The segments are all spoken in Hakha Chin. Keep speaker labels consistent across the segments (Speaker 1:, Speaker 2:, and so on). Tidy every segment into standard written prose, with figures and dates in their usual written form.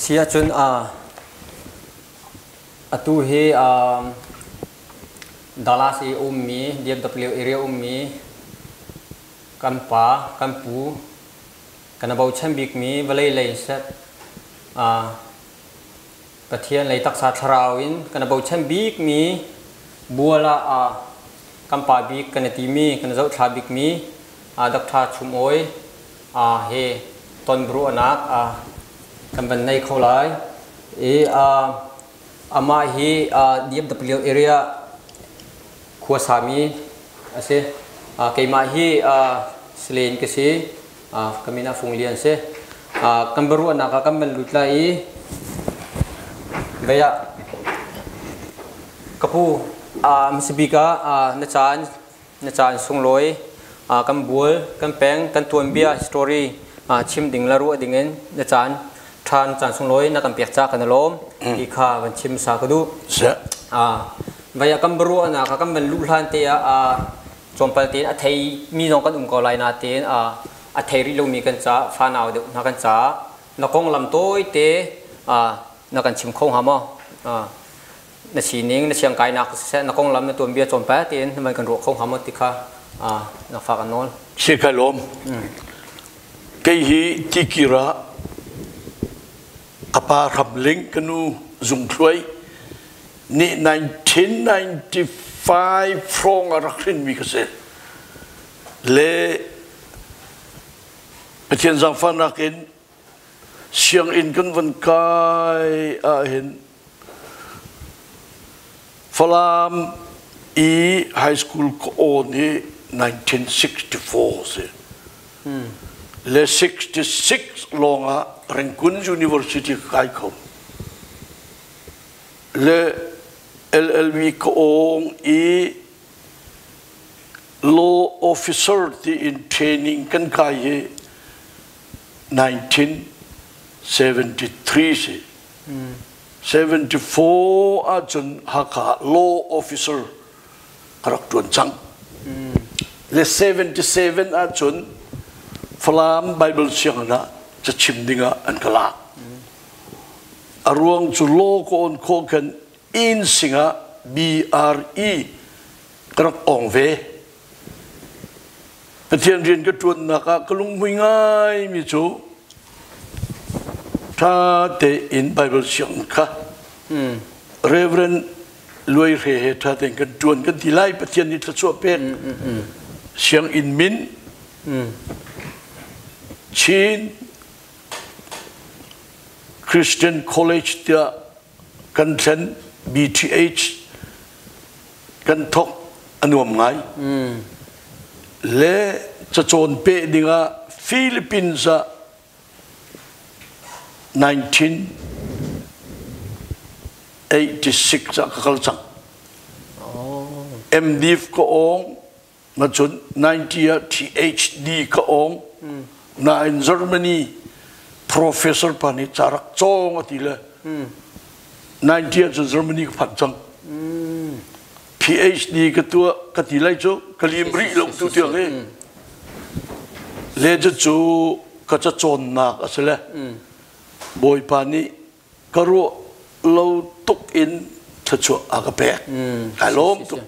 Speaker 1: Si ahcun atu hi Dallas i ummi DFW area ummi kan pa kan pu kan bochan bikmi vawlei lei set Pathian lei taksa thlarau in kan bochan bikmi bual ah kan pa bik kan timi kan zohthla bikmi Dr. Chum Awi he ton ruahnak kan van nei kho lai. I amah hi DFW area khuasami a si. Keimah hi Salen ka si. Ka min ah Fung Lian si. Kan biaruahnak ah kan van lut lai i vei ah ka pu hmasabik ah na caan na caan sunglawi kan bual kan peng kan tuanbia story chim ding le ruah ding in na caan ṭhan caan sunglawi na kan pek ca kan i lawm ti kha van chim sa ka duh. Vei ah kan biaruahnak ah kan van luh hlan te ah tlawmpal tein a theimi zong kan um ko lai natein a thei rih lomi kan ca fanau deuh hna kan caah na konglam tawite na kan chim kho hnga maw? Na sining, na siangkainak siseh, na konglam na tuanbia tlawmpal tein na van kan ruah kho hnga maw ti kha na fa kan nawl.
Speaker 2: Si ka lawm. Kei hi tikir ah ka pa Ramling ka nu Zungthluai nih 1995 hrawng a rak hrinmi ka si. Le Pathian zaangfahnak in sianginn kan van kai ahhin Falam i high school ka awn hi 1964 si. Le 66 lawngah Rangoon University ka kai kho. Le LLB ka awng i law officer tiin training kan kai hi 1973 si. 74 ahcun Hakha law officer ka rak ṭuan cang. Le 77 ahcun Falam Bible sianginn ah cachim dingah an ka lak. A ruang cu law ka on khawh khan inn singah BRE ka rak ong ve. Pathian rian ka ṭuannak ah ka lunghmui ngaimi cu ṭha tein Bible sianginn kha Reverend Luai Hre he ṭha tein kan ṭuan kan ti lai. Pathian nih thluachuah pek. Sianginn min Chin Christian College tiah kan thlen BTH kan thok a nuam ngai. Le cacawn peh dingah Philippines ah 1986 ah ka kal cang. MDiv ka awng Na cun 90 ah THD ka awng. Nain Germany professor pa nih ca rak cawng a ti le 90 ah cun Germany ka phan cang. PhD ka tuah ka ti lai cu ka lim rih lo tu tiang hi. Le cu ka cacawnnak a si le Bawipa nih ka ruah lo tuk in thluachuah a ka pek. Kai lawm tuk.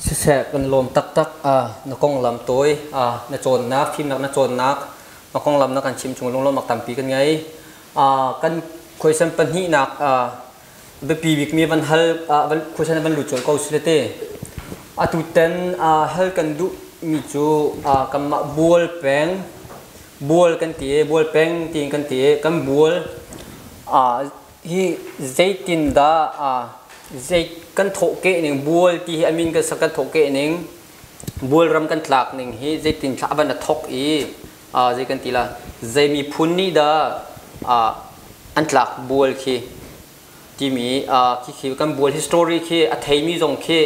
Speaker 1: Siseh kan lawm taktak na konglam tawi na cawnnak fimnak na cawnnak na konglam na kan chim chung lunglawmnak tampi kan ngei. Kan khuaisan pahnihnak biapi bikmi van hal van khuaisan van lut colh ko si te. Atu ten hal kan duh mi cu kanmah bual peng bual kan ti i bual peng tiin kan ti i kan bual hi zeitindah zei kan thawhkeh ning bual ti hi a min kan sak kan thawhkeh ning bual ram kan tlak ning hi zeitin thla van a thawk i zei kan ti la zei miphun nih dah an tlak bual khi timi khi kan bual history khi a theimi zong khi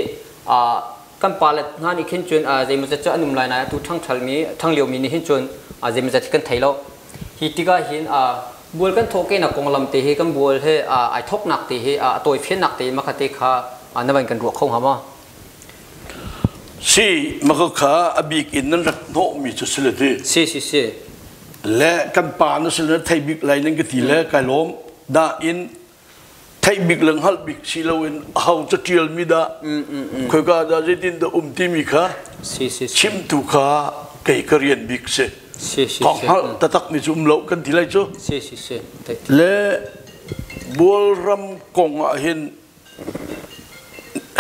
Speaker 1: kan pale hna nih khin cun zeimawzat cu an um lai nain atu ṭhangṭhalmi ṭhangliomi nih hin cun zeimawzat hi kan thei lo. Hi tikah hin bual kan thawhkehnak konglam te hi kan bual he ai thawknak te hi a tawifiannak te makha te kha na van kan ruah kho hnga maw?
Speaker 2: Si, maka kha a bik in nan rak hnawhmi cu si le ti.
Speaker 1: Si si si.
Speaker 2: Le kan pa na si le thei bik lai nan ka ti le kai lawm. Da in theih bik le hngalh bik si loin aho catial mi dah khoika dah zeitin dah um timi kha chimtu kha kei ka rian bik si kong hngalh taktak mi cu um lo kan ti lai cu le bualram kong ah hin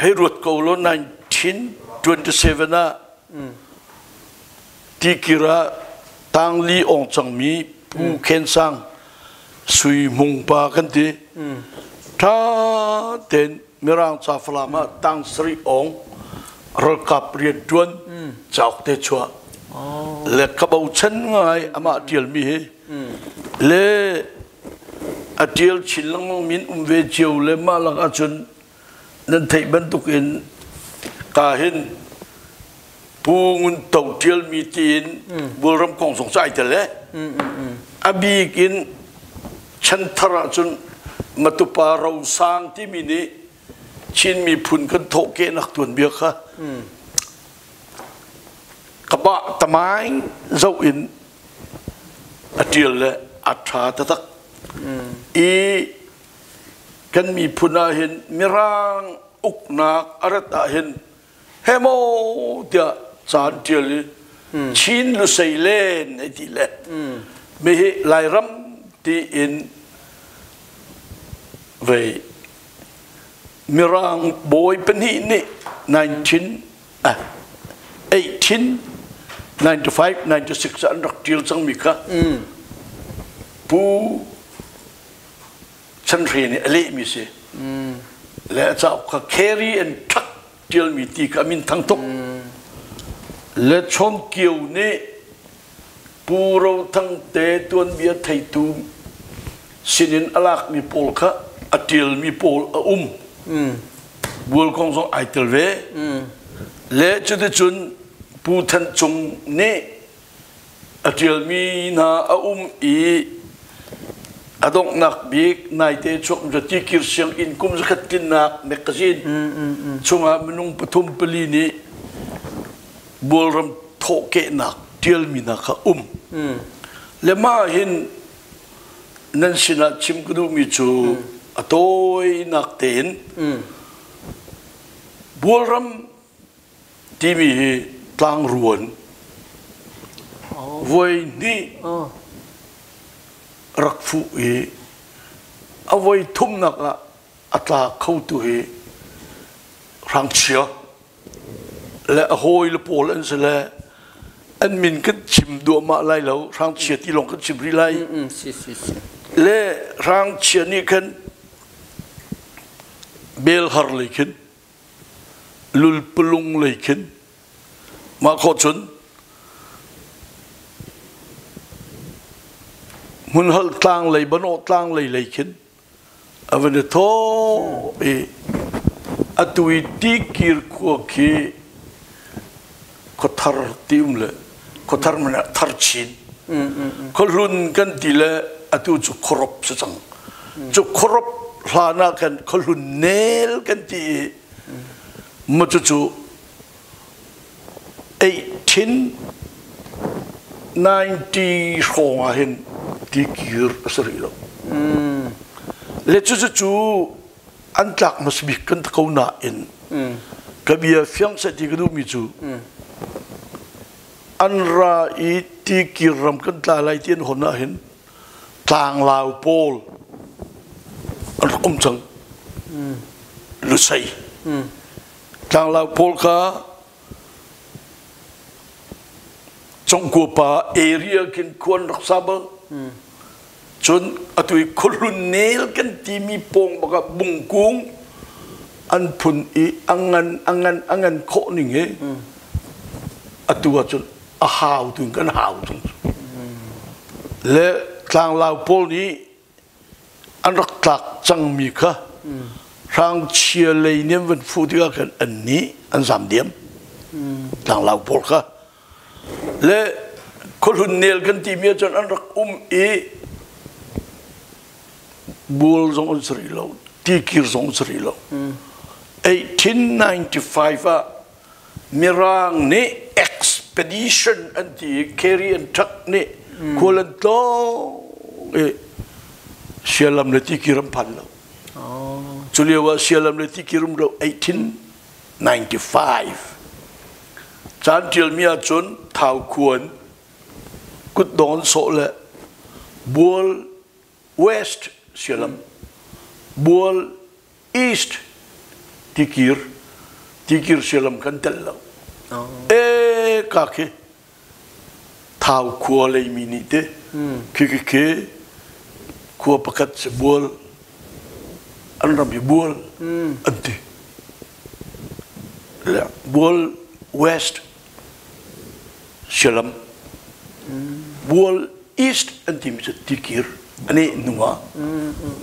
Speaker 2: hei ruat ko lo 1927 ah Tikir ah tangli ong cangmi Pu Khen Sang Sui Hmung pa kan ti. Tha tein Mirang ca Falam ah tang sarih ong ralkap riantuan cauk te chuah. Le ka bochan ngai amah tialmi hi. Le a tial chin lengmang min um ve cio le mah lak ahcun nan theih bantuk in ka hin Pu Ngun To ṭialmi tiin Bualram kong zong cu ai tel e. A bik in chanthar ahcun Matupa Rosang timi nih Chin miphun kan thawhkehnak tuanbia kha ka bah tamaing zoh in a ṭial le a ṭha taktak. I kan miphun ah hin Mirang uknak a rat ah hin he maw tiah ca an ṭial i Chin Lusei len hei ti le mi hi Lairam tiin vei Mirang bawi pahnih nih 19 1895 96 an rak ṭial cangmi kha Pu Chan Hre nih a lehmi si le a cauk kha Carry and Truck ṭialmi ti kha a min thang tuk. Le Chawn Kio nih Pu Ro Thang te tuanbia theitu sinin a lakmi pawl kha a ṭialmi pawl a um. Bual kong zong ai tel ve. Le cuticun Pu Than Cung nih a ṭialmi hna a um i a donghnak bik naite chuak cu tikir sianginn kum zakhat tlinnak magazine chungah minung pathum pali nih bualram thawhkehnak ṭialmi hna kha um. Le mah hin nan sinah chim ka duhmi cu a tawinak tein bualram timi hi tlangruan voi hnih rak fuh i a voi thumnak ah a tla khotu hi hrangchia le a hawi le pawl an si le an min kan chim duahmah lai lo hrangchia ti lawng kan chim rih lai le hrangchia nih khan belhar lei khin lulpalung lei khin mah khawh cun hmunhal tlang lei banawh tlang lei lei khin a van i thaw i atu i tikir khua khi khuathar ti um le khuathar man ah thar chin khuahlun kan ti le atu cu khuarop si cang cu khuarop hlan ah khan khuahlun nel kan ti i ma cu cu 1890 hrawng ah hin tikir a si rih lo le cu cu an tlak hmasa bik kan ti ko nain ka bia fiang seh ti ka duhmi cu an ra i tikir ram kan tla lai ti an hon ah hin tlanglau pawl an rak um cang lusei tlanglau pawl kha Congkua pa area khin khuan rak sa bal. Cun atu i khuahlun nel kan timi pawng bak ah bungkung an phun i a ngan a ngan a ngan khawh ning hi atu ahcun a hau tu in kan hau tung. Le tlanglau pawl nih an rak tlak cangmi kha hrangchia lei nih an van fuh tikah khan an nih an zam diam tlanglau pawl kha le khuahlun nel kan timi ahcun an rak um i bual zong an si rih lo tikir zong an si rih lo. 1895 ah Mirang nih expedition an ti i Carey and Tuck nih khual an tlawng i Sialam le Tikir an phan lo. Cu lio ah Sialam le Tikir um lo 1895. Caan ṭialmi ahcun Thau khuan kutdong an sawh le Bual West Sialam, Bual East Tikir, Tikir Sialam kan tel lo. E ka khi Thau khua leimi nih te khi khi khi khua pakhat si bual an ram hi bual an ti. Bual West Sialam Bual East an timi cu Tikir ani hnu ah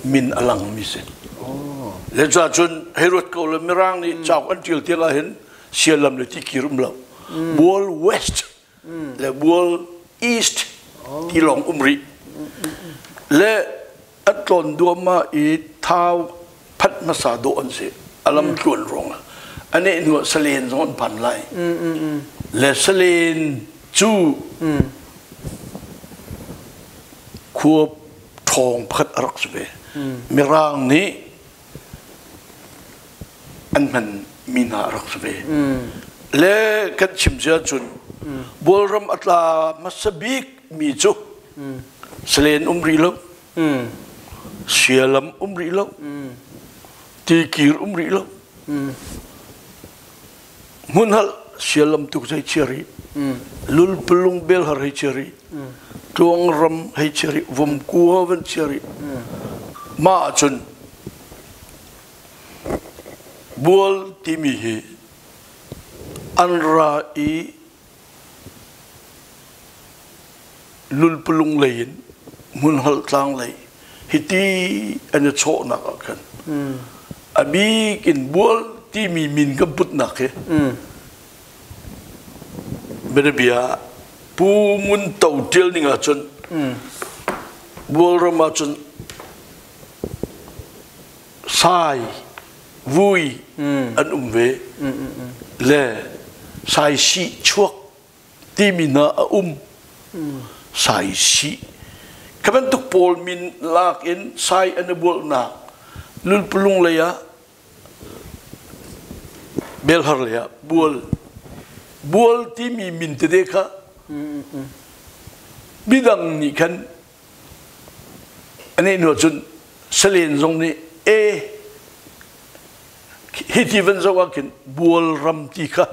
Speaker 2: min a langmi si. Le ca cun hei ruat ko le Mirang nih cauk an ṭial tiang ahhin Sialam le Tikir um lo. Bual West le Bual East ti lawng um rih. Le an tlawn duahmah i Thau phanh hmasa dawh an si a lam tluan ruangah a neh hnu ah salen zong an phan lai le salen cu khua ṭhawng pakhat a rak si ve mirang nih an hman mi hna a rak si ve le kan chim cia cun Bualram a tla hmasa bik mi cu salen um rih lo Sialam um rih lo. Tikir um rih lo. Hmunhalh sialam tuk hei chia rih. Lulpalung belhar hei chia rih. Tluangram hei chia rih. Vomkua van chia rih. Mah ahcun bual timi hi an ra i lulpalung lei in hmunhal tlang lei hiti an i chawhnak ah khan a bik in bual timi min kan putnak hi bianabia Pu Ngun To ṭial ning ahcun Bualram ahcun sai vui an um ve le sai sih chuak timi hna a um. Saisih. Kha bantuk pawl min lak in sai an i bualnak lulpulung lei ah belhar lei ah bual bual timi min tete kha midang nih khan ane hnu cun salen zong nih e hiti van zoh ah khin bual ram ti kha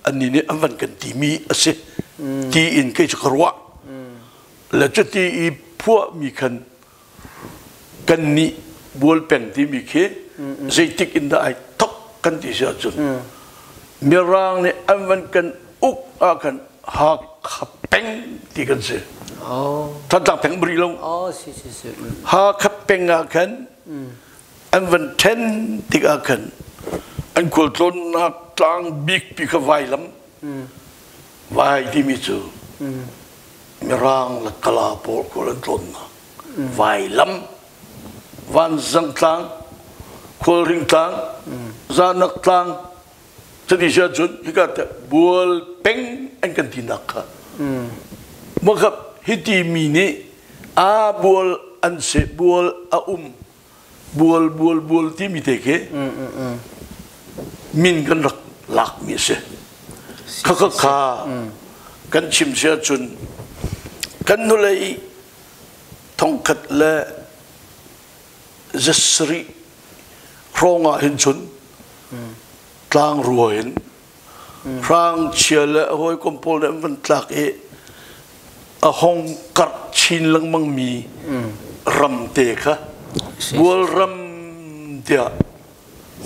Speaker 2: annih nih an van kan timi a si ti in kei cu ka ruah le cuti i phuahmi khan kan nih bual peng timi khi zeitik in dah ai thok kan ti si ahcun mirang nih an van kan uk ah khan Hakha peng ti kan si. Thantlang peng bri lo. Hakha peng ah khan an van ṭhen tikah khan an khualtlawnnak tlang bikpi kha vailam vai timi cu Mirang le Kala pawl khual an tlawnnak vailam Vanzang tlang Khualring tlang Zanak tlang cuti si ahcun hika te bual peng an kan tinak kha makap hiti mi nih a bual an se bual a um bual bual bual timi te khi min kan rak lakmi a si kha kha kha kan chim si ahcun kan hnulei thongkhat le zasarih hrawng ah hin cun tlangrua in hrangchia le a hawikom pawl nih an van tlak i a hong karh chin lengmang mi ramte kha bual ram tiah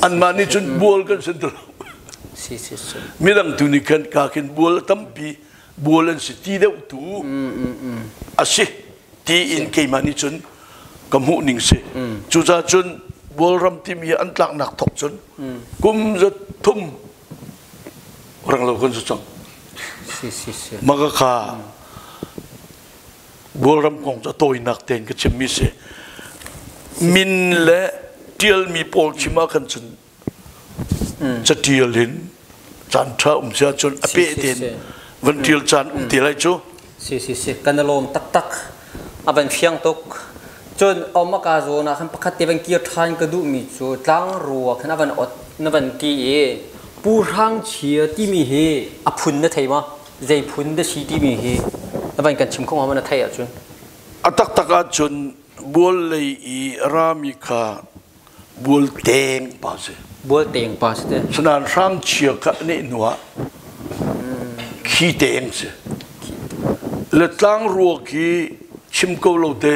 Speaker 2: anmah nih cun bual kan si ti lo midang tu nih khan ka khin bual a tampi bual an si ti deuh tu a si tiin keimah nih cun ka hmuh ning si cucaah cun Bualram timi an tlaknak thok cun kum za thum ranglo kan su cang maka kha Bualram kong cu a tawinak tein ka chimmi si min le tialmi pawl chim ah khan cun. Catial in caan ṭha um si ahcun a peh tein van ṭial caan um te lai cu.
Speaker 1: Si si si kan i lawm taktak. A van fiang tuk. Cun omaka zawn ah khan pakhat te van kir ṭhan ka duhmi cu tlangrua khan a van ot na van ti i Pu Hrang Chia timi hi a phun na thei ma? Zei phun da si timi hi na van kan chim kho hnga ma na theih ahcun?
Speaker 2: A taktak ahcun bual lei i rami kha bual teng pa si.
Speaker 1: Bual teng pa si te.
Speaker 2: Sanan Hrang Chia kha ne hnu ah khi teng si. Le tlangrua khi chim ko lo te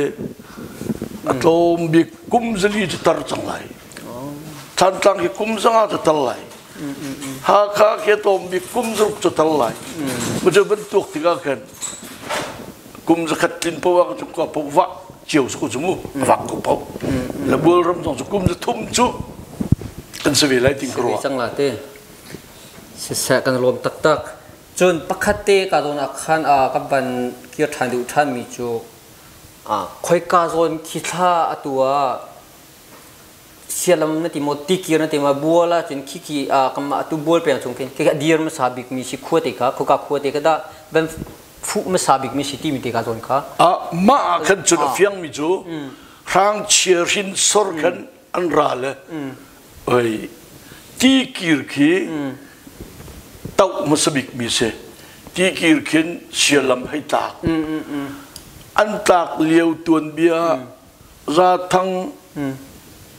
Speaker 2: a tlawm bik kum zali cu tar cang lai. Thantlang khi kum zanga cu tar lai. Hakha khi a tlawm bik kum zaruk cu tar lai. Cu bantuk tikah khan kum zakhat tlin poah cu ka po va cio su cu mu vak ko po. Le bual ram zong cu kum zathum cu kan si ve lai ting ka ruah.
Speaker 1: Cang la te. Siseh kan lawm taktak. Cun pakhat te ka zawn ah khan ka van kir ṭhan duh ṭhanmi cu khoika zawn khi thla atu ah sialam na ti maw tikir na ti maw bual ah cun khikhi kanmah atu bual peng chung khin khi a dir hmasa bikmi si khua te kha khuka khua te kha dah van fuh hmasa bikmi si timi te ka zawn kha.
Speaker 2: Mah ah khan cun a fiangmi cu hrang chia hrin sor khan an ra le oi tikir khi toh hmasa bikmi si. Tikir khin sialam hei tlak an tlak lio tuanbia Zathang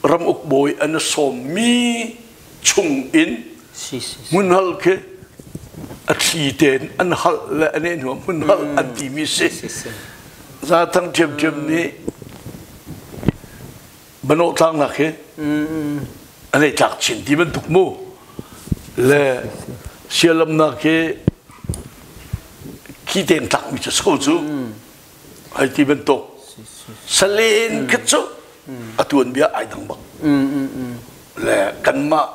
Speaker 2: ramuk bawi an sawmmi chung in hmunhal khi a thli tein an halh le an hnu hmunhal an timi si. Zathang ṭhiamṭhiam nih Banawh tlangnak hi an ei tlak chin ti bantuk mu le sialamnak hi khi tein tlakmi cu so cu ai ti bantuk salen kha cu a tuanbia ai dang bak le kanmah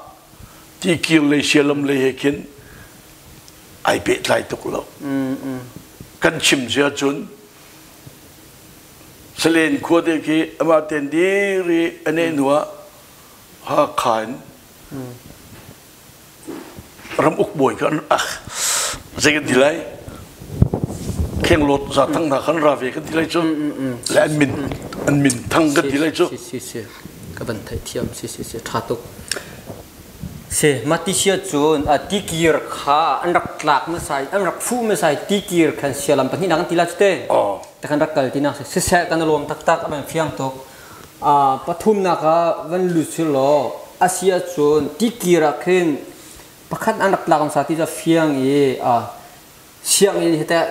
Speaker 2: tikir lei sialam lei he khin ai pehtlai tuk lo. Kan chim sia cun Salen khua te khi amah ten dir i a neh hnu ah Hakha in ram uk bawi kha ah zei kan ti lai Khenglawt Zathang hna khan ra ve kan ti lai cu le an min thang kan ti lai cu.
Speaker 1: Si si ka van theih thiam si si si tha tuk. Si Matisia cun tikir kha an rak tlak hmasa i an rak fuh hmasa i tikir khan sialam pahnihnak an ti la cu te. Te kan rak kal tinak si. Siseh kan i lawm taktak a van fiang tuk. Pathumnak ah van lut si law a si ahcun tikir ah khin pakhat an rak tlak hmasa ti cu a fiang i sianginn hi teh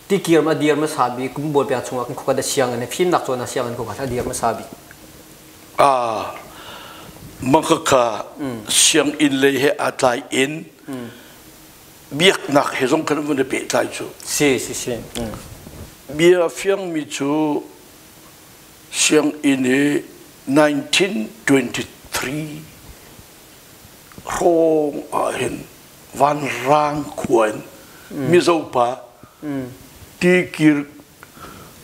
Speaker 1: tikir ma dir hmasa bik kum bawl peng chungah kan khuka da sianginn fimnak cawn ah sianginn khuka a dir hmasa bik.
Speaker 2: Mangkaka sianginn lei he aa tlai in biaknak he zong kan vun i pehtlai cu.
Speaker 1: Si si si.
Speaker 2: Bia fiangmi cu sianginn hi 1923 hrawng ah hin vanrang khua in Mizo pa tikir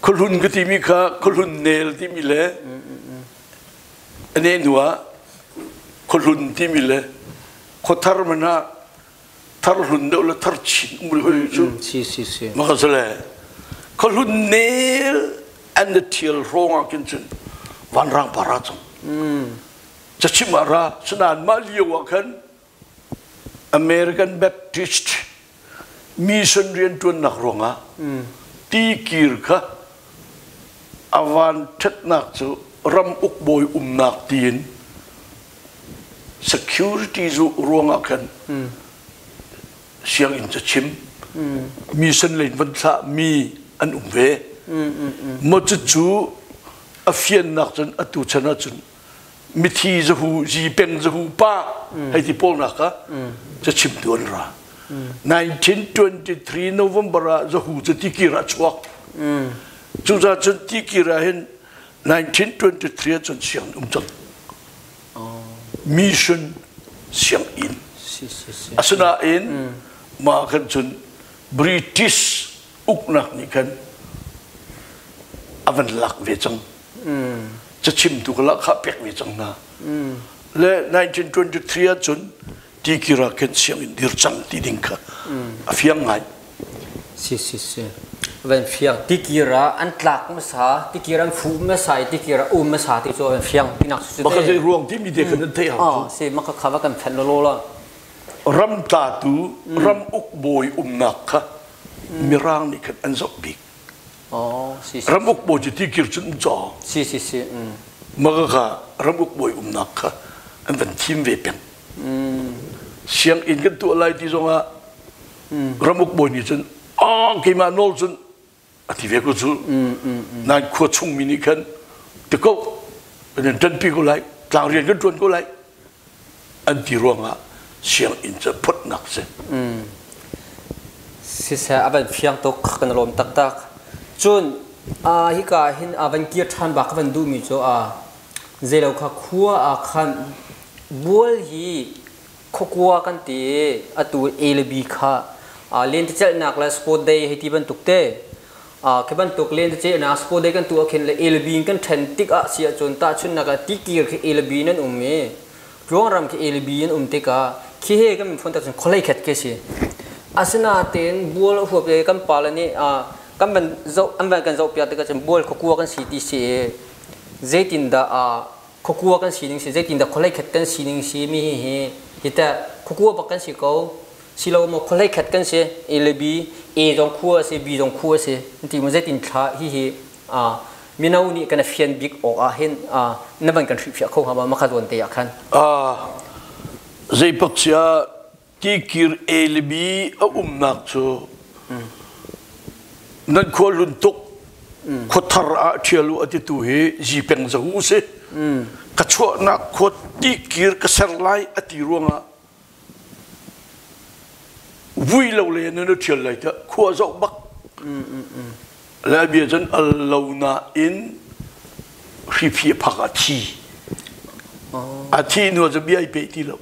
Speaker 2: khuahlun ka timi kha khuahlun nel timi le ane hnu ah khuahlun timi le khuathar man ah thar hlun deuh le thar chin um hoi cu.
Speaker 1: Si si si.
Speaker 2: Maka sale khuahlun nel an na thial hrawng ah khin cun vanrang para cung cachim ah ra sanan mah lio ah khan American Baptist mission rianṭuannak ruangah tikir kha a van ṭhatnak cu ram ukbawi umnak tiin security zu ruangah khan sianginn ca chim mission lei van thlah mi an um ve. Maw cucu a fiannak cun atu chan ahcun mithi zahu zipeng zahu pa hei ti pawl nak ah ca chimtu an ra. 1923 November ah zahu cu tikir ah chuak. Cucaah cun tikir ah hin 1923 ah cun sianginn um cang. Mission sianginn. Asinain mah khan cun British uknak nih khan a van lak ve cang. Cachimtu ka lahkhah pek ve cang hna. Le 1923 ahcun tikir ah khin sianginn dir cang ti ding kha a fiang ngai.
Speaker 1: Si si si. Van fiang tikir ah an tlak hmasa, tikir an fuh hmasa i tikir ah um hmasa ti cu van fiang tinak cu
Speaker 2: Maka zei ruang ti mi te khan an theih hau
Speaker 1: cu. Si maka kha va kan fenh lolo la.
Speaker 2: Ram tlatu, ram uk bawi umnak kha mirang nih khan an zoh bik.
Speaker 1: Oh, si si.
Speaker 2: Ram uk bawi cu tikir cun um caw.
Speaker 1: Si si si.
Speaker 2: Maka kha ram uk bawi umnak kha an van thim ve peng. Sianginn kan tuah lai ti zongah ramuk bawi nih cun keimah nawl cun a ti ve ko cu. Nain khua chungmi nih khan ti ko kan in ṭanpi ko lai, tlang rian kan ṭuan ko lai an ti ruangah sianginn cu photnak si.
Speaker 1: Siseh a van fiang tuk kan lawm taktak. Cun hika hin a van kir ṭhan bak ka van duhmi cu zeilo kha khua ah khan bual hi khuakua kan ti i atu A le B kha lentecelhnak le sport day hei ti bantuk te khi bantuk lentecelhnak sport day kan tuah khin le A le B in kan ṭhen tik ah si ahcun tahchunhnak ah tikir khi A le B in an um i tluangram khi A le B in um tikah khi he kan phun tak cun khualei khat khi si. Asinain bual a huap i kan pale nih kan van zoh an van kan zohpiak tikah cun bual khuakua kan si ti si i zeitindah khuakua kan sining si zeitindah khualei khat kan sining si mi hi hi teh khuakua bak kan si ko silo maw khualei khat kan si A le B A zong khua a si B zong khua a si ti mu zeitin thla hi hi mino nih kan fian bik awk ah hin na van kan hrilhfiah kho hnga ma makha zawn te ah khan
Speaker 2: Zeipak sia Tikir A le B a umnak cu nan khua lun tuk khuathar ah ṭhial u a titu hi Zipeng zahu si. Ka chuahnak khua tikir ka ser lai a ti ruangah vui lo le nan ṭhial lai tiah khua zoh bak. Le bia cun al lo nain hriphi a phak a thi. A thi hnu cu bia i peh ti lo.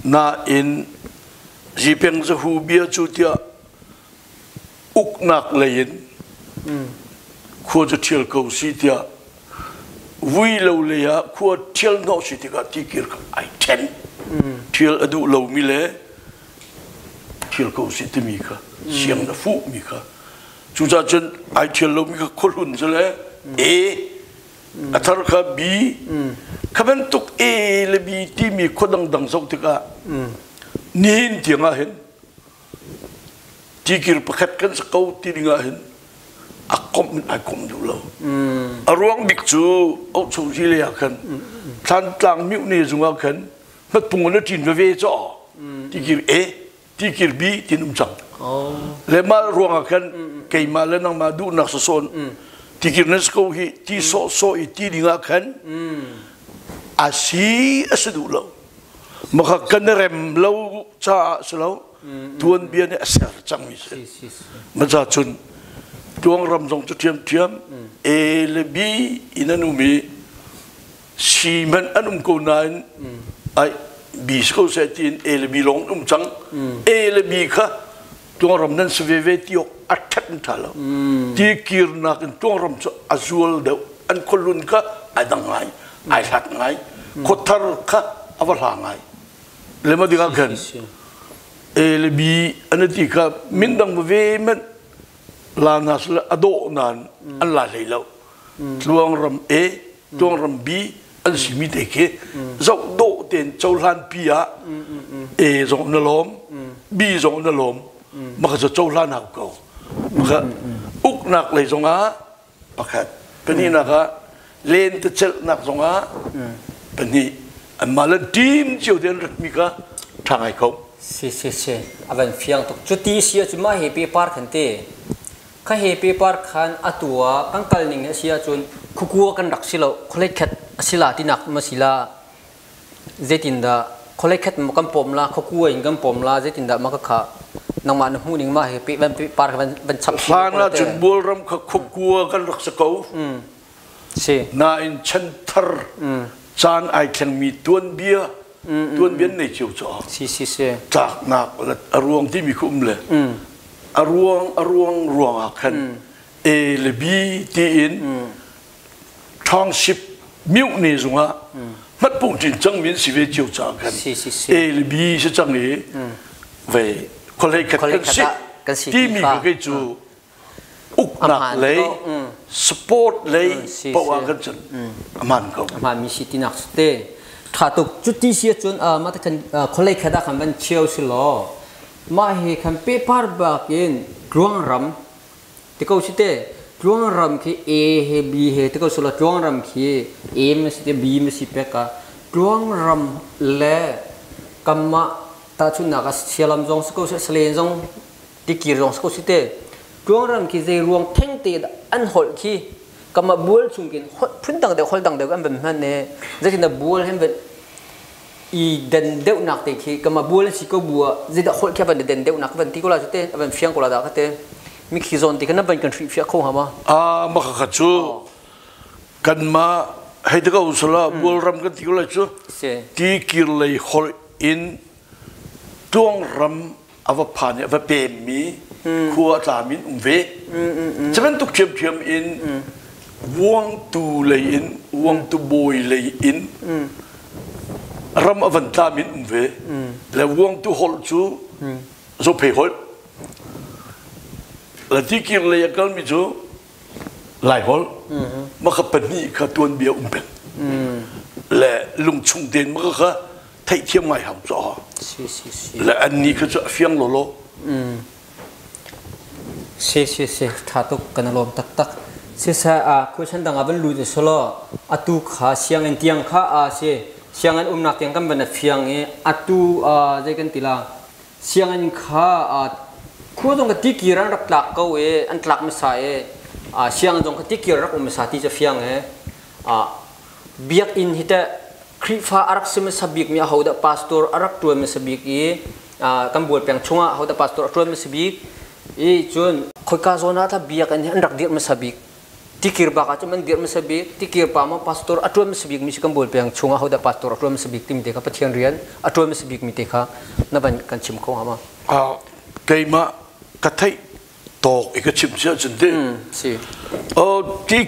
Speaker 2: Nain Zipeng Zahu bia cu tiah uknak lei in khua cu ṭhial ko si tiah vui lo lei ah khua ṭhial hnawh si tikah tikir kha ai ṭhen. Ṭhial a duh lomi le ṭhial ko si timi kha siang na fuhmi kha cucaah cun ai ṭhial lomi kha khuahlun cu le A a thar kha B kha bantuk A le B timi khua dangdang zoh tikah nihin tiang ah hin tikir pakhat kan si ko ti ding ah hin a komh in ai kom duh lo. A ruang bik cu Ohchozi lei ah khan Thlantlang mihne zung ah khan hmatpung na ṭin veve caw tikir A tikir B tin um cang le mah ruangah khan keimah le nangmah duhnak sasawn tikir na si ko hi ti sawhsawh i ti dingah khan a si a si duh lo maka kan rem lo caah si lo tuanbia nih a ser cangmi si maca cun tuang ram zong cu ṭhiamṭhiam A le B in an um i si hmanh an um ko nain ai B si ko seh tiin A le B lawng um cang A le B kha tuangram nan si veve ti awk a ṭhat in ṭha lo ti kirnak in tuangram cu a zual deuh an khualun kha ai dang ngai ai hlat ngai khuathar kha a va hla ngai le ma dingah khan A le B an ti kha min dang ve men la na a dawh nain an la hlei lo tluangram A tluangram B an simi te khi zoh dawh tein cohlan pi ah A zong na lawm B zong na lawm maka cu cohlan hau ko maka uknak lei zongah pakhat pahnihnak ah lentecelhnak zongah pahnih anmah le team cio te an ratmi kha ṭha ngai ko
Speaker 1: Si si si a van fiang tuk cuti si ahcun mah he pepar khan te kha he pepar khan atu ah kan kal ning a si ahcun khukua kan rak si lo khualei khat a si la tinak ma si la zeitindah khualei khat ma kan pom la khukua in kan pom la zeitindah ma ka kha nangmah na hmuh ning ma he pe van pepar van van chap
Speaker 2: hlan ahcun bualram kha khukua kan rak si ko
Speaker 1: Si.
Speaker 2: Nain chanthar caan ai thlengmi tuanbia tuanbia nei cio cu
Speaker 1: Si si si.
Speaker 2: tlaknak a ruang timi khu um le a ruang a ruang ruang ah khan A le B tiin township myu ne zungah. Hmatpung ṭin cang min si ve cio ca kan A le B si cang i ve khualei khat kan si timi ka kei cu uknak lei sport lei poah kan cun aman ko.
Speaker 1: Aman mi si tinak te tha tuk. Cuti si cun ma ta kan khualei khat ah khan van cheu si law mah hi khan pepar bak in tluang ram ti ko si te. Tluang ram khi A he B he ti ko sula tluang ram khi A ma si te B ma si pek a tluang ram le kamma ta chunnak a sialam zong si ko se salen zong tikir zong si ko si te. Tluang ram khi zei ruang theng te an holh khi kama bual chung kin phun dang deuh hol dang deuh an van hman ne zeitin da bual hen van i den deuh nak te khi kama bual si ko bua zeidah holh khi van den deuh nak van ti ko la te van fiang ko la da ka te mi khi zon ti kan van kan hri fia kho ha ma.
Speaker 2: A ma kha chu kan ma hei te ko sala bual ram kan ti ko lai chu ti kir lei hol in tuang ram ava phan i ava pem mi khua tlam in um ve. Cu bantuk ṭhiamṭhiam in vuangtu lei in vuangtu bawi lei in ram a van tlam in um ve le vuangtu holh cu zophei holh le tikir lei a kalmi cu lai holh maka pahnih kha tuanbia um peng le lungchung tein maka kha theihthiam ngai hau caw. Le annih kha cu a fiang lawlaw.
Speaker 1: Si si si tha tuk kan lawm taktak. Sisa a question dang a van lut solo atu kha sianginn tiang kha a si sianginn umnak tiang kan van a fiang i atu zei kan ti la sianginn kha khua zong ka tikir an rak tlak ko i an tlak hmasa i sianginn zong ka tikir rak um hmasa ti cu fiang i biakinn hi teh Khrihfa a rak si hmasa bik mi ahodah pastor a rak ṭuan hmasa bik i kan bual peng chungah ahodah pastor a ṭuan hmasa bik i cun khoika zawn ah dah biakinn hi an rak dirh hmasa bik tikir bak ah cun an dirh hmasa bik tikir pa maw pastor a ṭuan hmasa bik mi si kan bual peng chungah ahodah pastor a ṭuan hmasa bik timi te kha Pathian rian a ṭuan hmasa bik mi te kha na van kan chim kho hnga ma?
Speaker 2: Keimah ka theih tawk i ka chim si ahcun ti ti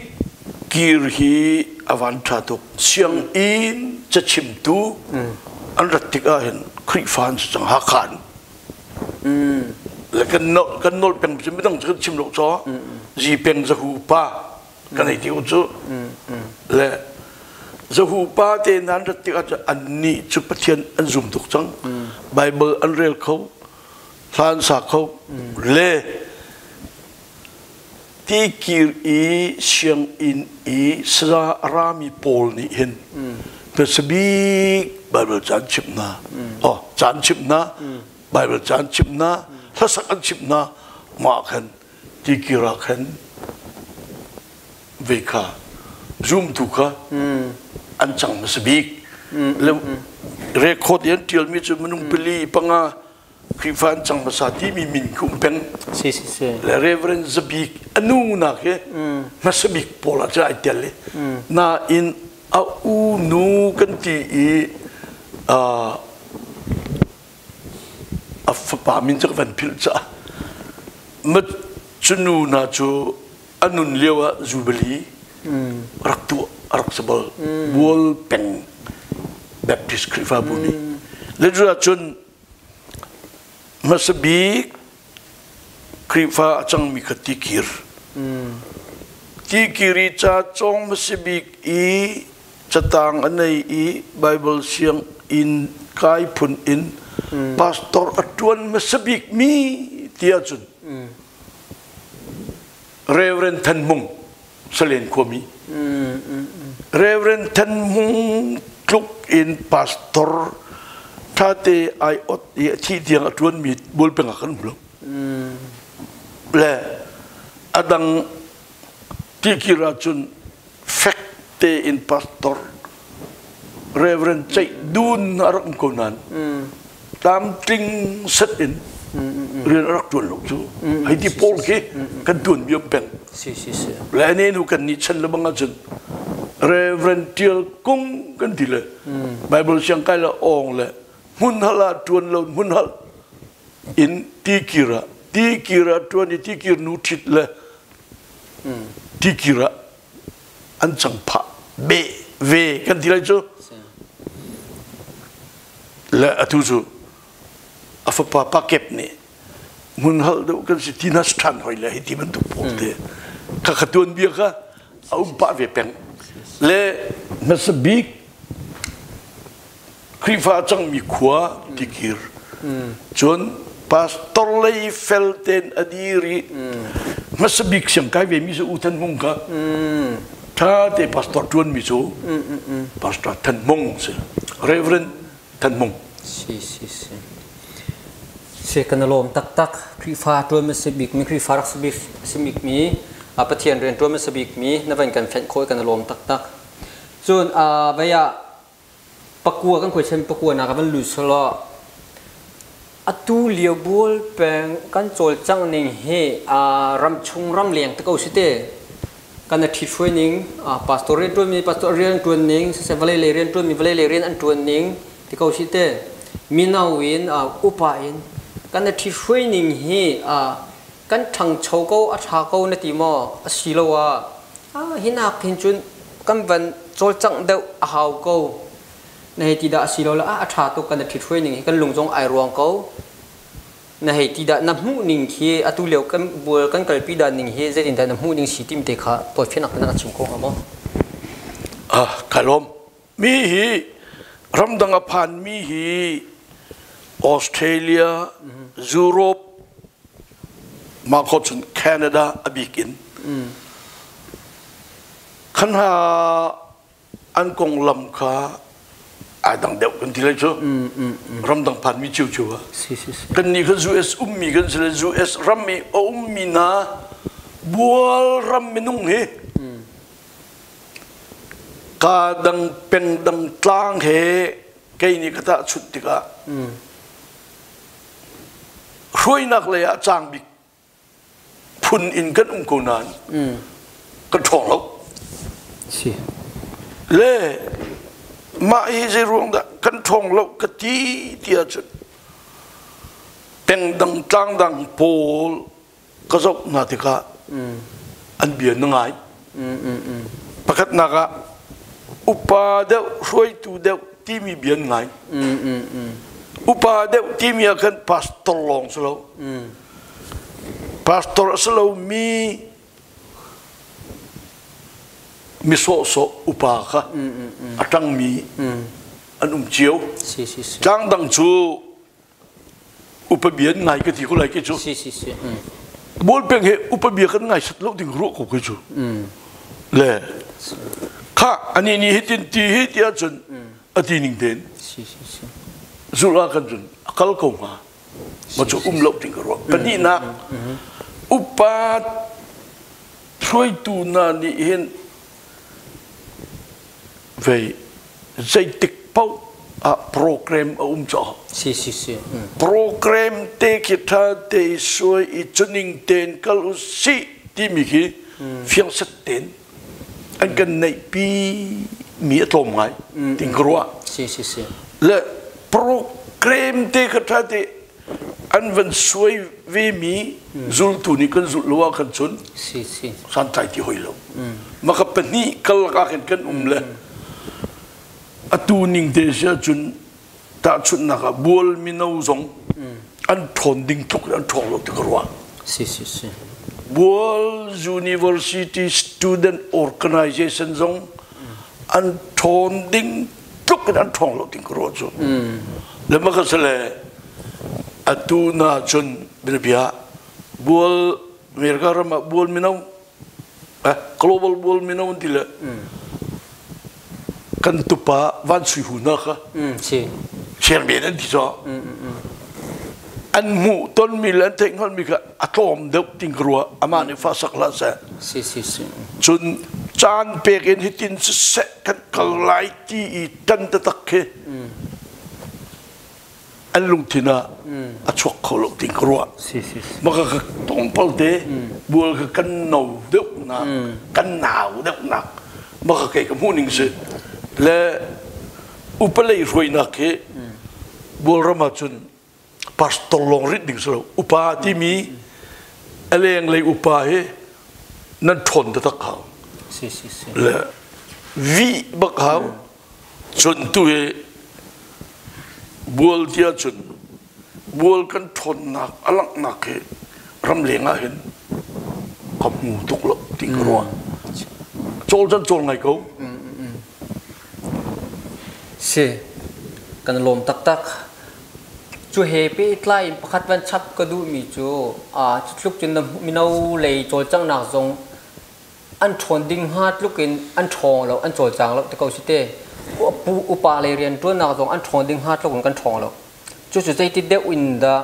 Speaker 2: kir hi a van ṭha tuk. Sianginn cachimtu an rat tik ah hin Khrihfa an si cang Hakha in le kan kan nol peng cu midang cu kan chim lo caw zi peng zahu pa kan ei ti cu le zahu pa te nan rat tik ah an nih cu Pathian an zum tuk cang. Bible an rel kho hlan sa kho le tikir i sianginn i saza a rami pawl nih hin hmasabik Bible caan chimh hna oh caan chimh hna Bible caan chimh hna hlasak an chimh hna mah khan tikir ah khan ve kha zumtu kha an cang hmasa bik. Le record i an ṭialmi cu minung pali panga Khrihfa an cang hmasa timi min khi um peng.
Speaker 1: Si si si.
Speaker 2: Le Reverend Zabik anu nak hi hmasa bik pawl ah cun ai tel i nain a u nu kan ti i a fapa min cu ka van philh caah ma cu nu hna cu a nun lio ah Jubilee rak tuah a rak si bal Bual peng Baptist Khrihfabu nih. Le cu ahcun hmasa bik Khrihfa a cangmi kha tikir tikir i ca cawng hmasa bik i catang a nei i Bible sianginn kai phun in pastor a ṭuan hmasa bik mi ti ahcun Reverend Than Hmung Salen khuami Reverend Than Hmung tluk in pastor ṭhate ai ot i a thih tiang a ṭuanmi bual peng ah kan um lo. Le a dang tikir ahcun fek tein pastor Reverend Ceih Dun a rak um ko nain tlamtling set in rian a rak ṭuan lo cu hei ti pawl khi kan ṭuan biam peng. Le ne nu kan nih chan le bang ahcun Reverend Tial Kung kan ti le Bible siang kai le ong le hmun hal ah ṭuan lo hmun hal in tikir ah tikir ah ṭuan i tikir nu ṭhit le tikir ah an cang phah be ve kan ti lai cu. Le atu cu a fapa pakep nih hmun hal deuh kan si ti na ṭhan hoi le hi ti bantuk pawl te kha kha tuan bia kha a um pah ve peng. Le hmasa bik Khrihfa a cangmi khua tikir. Cun pastor lei fel ten a dir i hmasa bik siang kai ve mi cu U Than Mung kha tha te pastor tuan mi cu Pastor Than Mung si Reverend Than Mung.
Speaker 1: Si si si. Si kan lawm taktak Khrihfa tuan mi si bik mi Khrihfa rak si bik si bik mi Pathian rian tuan mi si bik mi na van kan fenh khoi kan lawm taktak. Cun vaya Pakua kan khuaisen pakua nak ah van lut selaw atu lio bual peng kan cawlcangh ning hi ramchung ramleng te ko si te. Kan a ṭhithruai ning, pastor rian ṭuanmi pastor rian ṭuan ning, siseh vawlei lei rian ṭuanmi vawlei lei rian an ṭuan ning ti ko si te. Mino in upa in kan a ṭhithruai ning hi kan ṭhangcho ko a ṭha ko na ti maw? Asiloah hi nak hin cun kan van cawlcangh deuh a hau ko na hei ti dah a si lo le a ṭha tuk kan ṭhithruai ning hi kan lung zong ai ruang ko na hei ti dah na hmuh ning khi atu lio kan bual kan kalpi dan ning hi zeitindah na hmuh ning si tim te kha tawifian nak na chim kho hnga maw?
Speaker 2: Ah ka lawm mi hi ramdang a phan mi hi Australia Europe mah kho cun Canada a bik in khan ha an konglam kha ai dang deuh kan ti lai cu ramdang phan mi cio cio ah kan nih kha US ummi kan si le US ram i a ummi hna bual ram minung hi ka dang peng dang tlang he kei nih ka tahchunh tikah hruainak lei ah cang bik phun in kan um ko nain kan ṭhawng lo.
Speaker 1: Si.
Speaker 2: Le mah hi zei ruang dah kan ṭhawng lo ka ti ti ahcun peng dang tlang dang pawl ka zoh hna tikah an bia na ngai. Pakhatnak ah upa deuh hruaitu deuh timi bia an ngai. Upa deuh timi ah khan pastor lawng si lo. Pastor a si lomi mi sawhsawh upa kha a ṭangmi an um cio. Tlang dang cu upa bia an ngai ka ti ko lai ke cu
Speaker 1: si si si
Speaker 2: bual peng he upa bia kan ngai sat lo ding ruah ko ke cu le kha ani ni hitin ti hi ti ahcun a ti ning ten
Speaker 1: si si si
Speaker 2: zula kan cun a kal ko hnga ma cu um lo ding ka ruah pahnihnak upa hruaitu hna nih hin vei zeitik paoh ah program a um caah
Speaker 1: si si si
Speaker 2: program te khi tha te i suai i cuning ten kal u si timi khi fiang set ten an kan neih pi mi a tlawm ngai ting ka ruah
Speaker 1: si si si
Speaker 2: le program te kha tha te an van suai ve mi zultu nih kan zulh lo ah khan cun
Speaker 1: si si
Speaker 2: santlai ti hoi lo maka pahnih kal ah khin kan um le atu ning te sia cun tahchunhnak ah bual mino zong an ṭhawn ding tluk in an ṭhawng lo ti ka ruah
Speaker 1: si si si
Speaker 2: Bual University Student Organization zong an ṭhawn ding tluk in an ṭhawng lo ding ka ruah cu le maka sale atu na cun bianabia bual America ram ah bual mino global bual mino an ti le kan tupa van sui hu na kha chairman an ti cho an hmuh tonmi le an theih hngalhmi kha a tlawm deuh ting ka ruah amah nih fa sak hlah seh
Speaker 1: si si si
Speaker 2: cun caan pek in hitin siseh kan kal lai ti i tan taktak khi an lungthin ah a chuak kho lo ting ka ruah maka ka tongpal te bual ka kan no deuh nak kan nau deuh nak maka kei ka hmuh ning si le upalei hruainak hi bual ram ah cun pastor lawng rit ding si lo upa timi a lenglei upa hi nan ṭhawn taktak hau le vi bak hau cun tu hi Bual ti ahcun bual kan ṭhawnnak a langhnak hi ramleng ah hin ka hmu tuk lo ti ka ruah. Cawl can cawl ngai ko.
Speaker 1: Si, kan lawm taktak. Cu he pehtlai in pakhat van chap ka duhmi cu cu tluk cun mino lei cawlcanghnak zong an ṭhawn ding hnga tluk in an ṭhawng lo, an cawlcang lo ti ko si te. Pu upa lei rianṭuannak zong an ṭhawn ding hnga tluk in kan ṭhawng lo. Cucu zeiti deuh in dah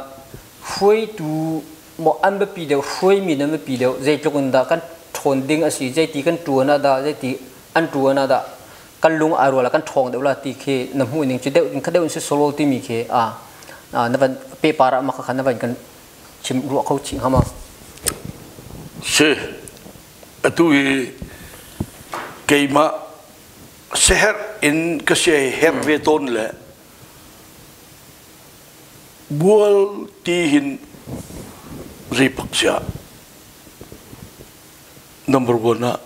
Speaker 1: hruaitu maw an biapi deuh, hruaimi nan biapi deuh, zeitluk in dah kan ṭhawn ding a si, zeiti kan ṭuan ah dah, zeiti an ṭuan ah dah kan lung aa rual ah kan ṭhawng deuh la ti khi na hmuh ning cu deuh in kha deuh in si solo timi khi a na van pehpar ah mah kha na van kan chim ruah kho chih hnga ma?
Speaker 2: Si, atu hi keimah siaherh in ka sia herh ve tawn le bual ti hin zeipak siah number one ah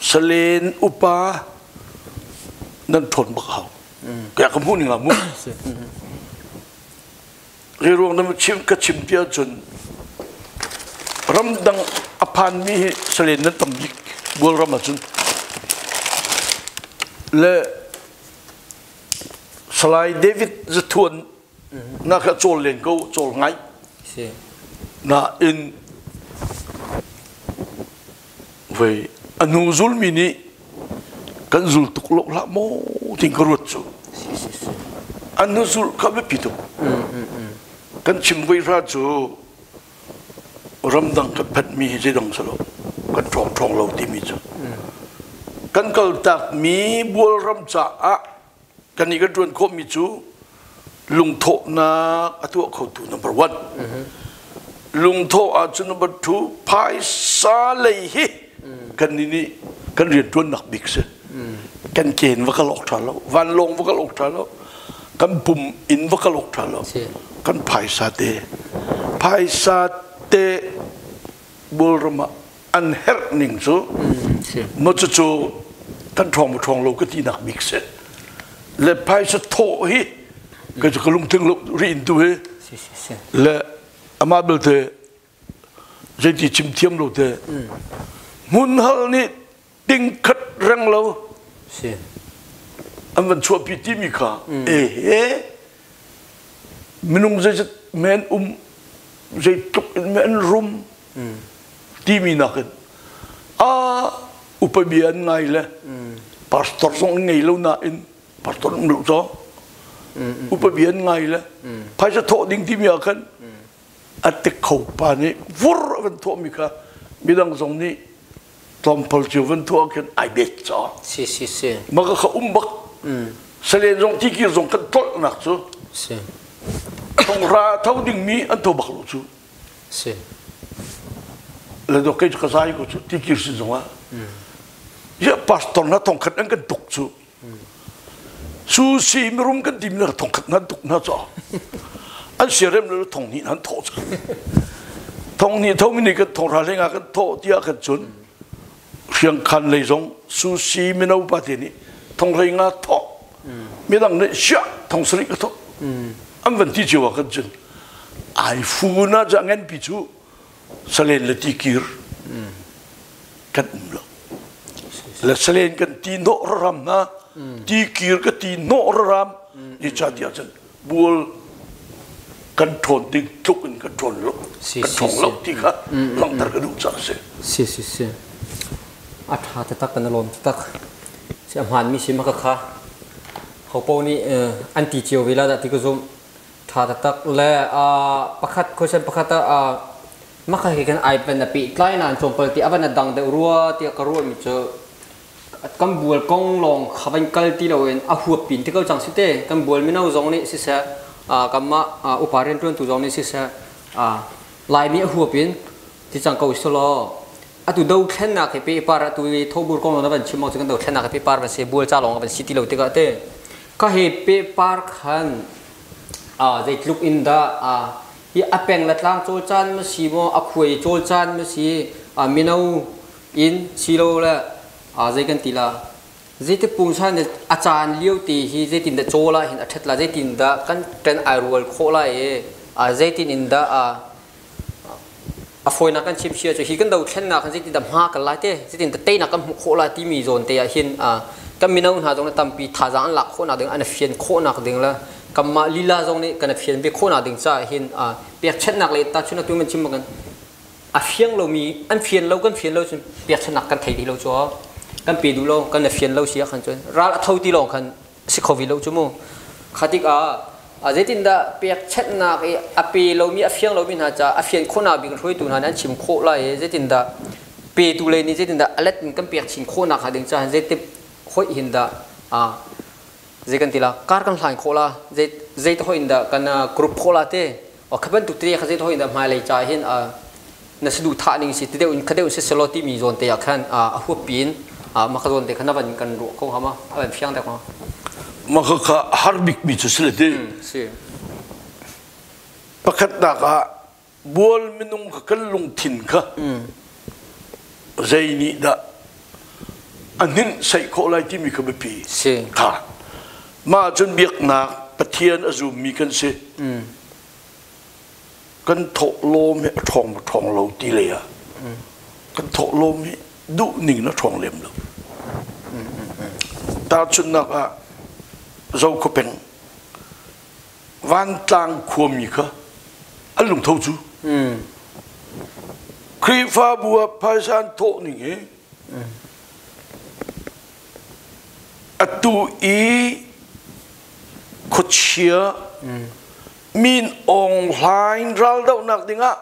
Speaker 2: salen upa nan ṭhawn bak hau kaya ka hmuh ning ah mu Riruang na chim ka chim ti ahcun ramdang a phanmi hi salen nan tam bik Bualram ahcun le Salai David Zathuan na kha cawl len ko cawl ngai na in voi anu zulmi nih kan zul tuk lo hlah maw ting ka ruat cu anu zul kha biapi tuk kan chim voi hra cu ramdang kan phanhmi hi zeidang si lo kan ṭhawng ṭhawng lo timi cu kan kaltakmi bualram caah kan i kan ṭuan khawhmi cu lungthawhnak a tuah khotu number one lungthawh ahcun number two phaisa lei hi kan nih nih kan rianṭuannak bik si kan ken va kal awk ṭha lo vanlawng va kal awk ṭha lo kan pum in va kal awk ṭha lo kan phaisa te phaisa te Bualram ah an herh ning cu maw cucu kan ṭhawng maw ṭhawng lo ka tinak bik si le phaisa thawh hi ka cu ka lungtling lo ri in tu hi le amah belte zeiti chim thiam lo te hmun hal nih tingkhat reng lo an van chuahpi timi kha e he minung zeizat men um zeitluk in men rum timi nakin a upa bia an ngai le pastor zong an ngei lo nain pastor um lo cho upa bia an ngai le phaisa thawh ding timi ah khan a tek kho pa nih vur a van thawhmi kha midang zong nih tlawmpal cio van tuah khin ai bet cho
Speaker 1: si si si
Speaker 2: ma ka kha um bak salen zong tikir zong kan tolnak cu
Speaker 1: si
Speaker 2: thongra tho ding mi an tho bak lo cu
Speaker 1: si
Speaker 2: le do ke ka zai ko cu tikir sin zong ah ya pastor na thong khat an kan tuk cu Su si mirum kan tim na thong khat nan tuk na cho. An siarem le thong hnih nan tho cu. Thong hnih tho mi nih kan thong ra lenga kan tho tiah kan cun hriang khan lei zong su si mino pa te nih thong hlei nga tho midang nih sia thong sarih ka tho an van ti cio ah kan cun ai fu na ja ngen pi cu salen le tikir kan um lo le salen kan ti nawh ram na tikir ka ti nawh ram ni cha tiah cun bual kan ṭhawn ding tluk in kan ṭhawn lo kan ṭhawng lo ti kha langhter ka duh caah si
Speaker 1: si si si a ṭha taktak kan lawm taktak si a hmaan mi si ma ka kha hopo nih an ti cio ve la dah ti ka zum Ṭha taktak le pakhat question pakhat ah maka hi kan ai pen a pehtlai nain tlawmpal ti a van a dang deuh rua tiah ka ruahmi cu kan bual kong lawng kha van kal ti loin a huap pin ti ko cang si te kan bual mino zong nih siseh kanmah upa rianṭuantu zong nih siseh Laimi a huap in ti cang ko selaw atu dothlennak hi pehpar atu i thobur kong na van chim cu kan dothlennak hi pehpar van si bual ca lawng van si ti lo tikah te ka he pehpar khan zeitluk in dah hi a peng le tlang cawlcan ma si maw a khuai cawlcan ma si mino in si lo le zei kan ti la. Zeiti pungsan nih a caan lio te hi zeitin dah caw lai hin a ṭhat lai, zeitin dah kan ṭen ai rual khawh lai i zeitin in dah a fawinak kan chim sia cu hi kan dothlennak hin zeitin dah hma kan lai te, zeitin dah teinak kan hmuh khawh lai timi zawn te ah hin kan mino hna zong nih tampi thazaang an lak khawhnak ding, an i fian khawhnak ding le kanmah lila zong nih kan i fian ve khawhnak ding caah hin pekchanhnak le tahchunhnak tu kan chim bangin a fiang lomi an fian lo kan fian lo cun pekchanhnak kan thei ti lo cu kan pe duh lo kan na fian lo si ah khan cun ral a tho ti lawng khan si kho ve lo cu mu kha tikah a zeitindah pekchanhnak i a pe lomi a fiang lomi hna ca a fian khawhnak bik hruaitu hna nih an chim khawh lai i zeitindah petu lei nih zeitindah a let in kan pek chin khawhnak hnga ding caah zeitik hoih hin dah zei kan ti la kar kan hlain khawh la zei zei te hoih in dah kan group khawh la te o kha bantuk te kha zei te hoih in dah hmailei ca hin na sadu thah ning si ti deuh in kha deuh si selo ti mi zawn te ah khan a huap pin ma kha zawn te kha na van kan ruah ko hama a van fiang dek ma
Speaker 2: ma kha kha har bik mi cu sile ti
Speaker 1: si
Speaker 2: pakhat nak ah bual minung kha kan lungthin kha zei nih dah a hninh saih khawh lai timi kha biapi
Speaker 1: si
Speaker 2: kha mah cun biaknak Pathian a zummi kan si kan thawh lawm hi a ṭhawng ma ṭhawng lo ti lei ah kan thawh lawm hi duh ning in a ṭhawng lem lo tahchunhnak ah Zokhua peng Vantlang khuami kha an lungtho cu Khrihfabu ah phaisa an thawh ning hi atu i khuachia min Aung Hlaing raldohnak dingah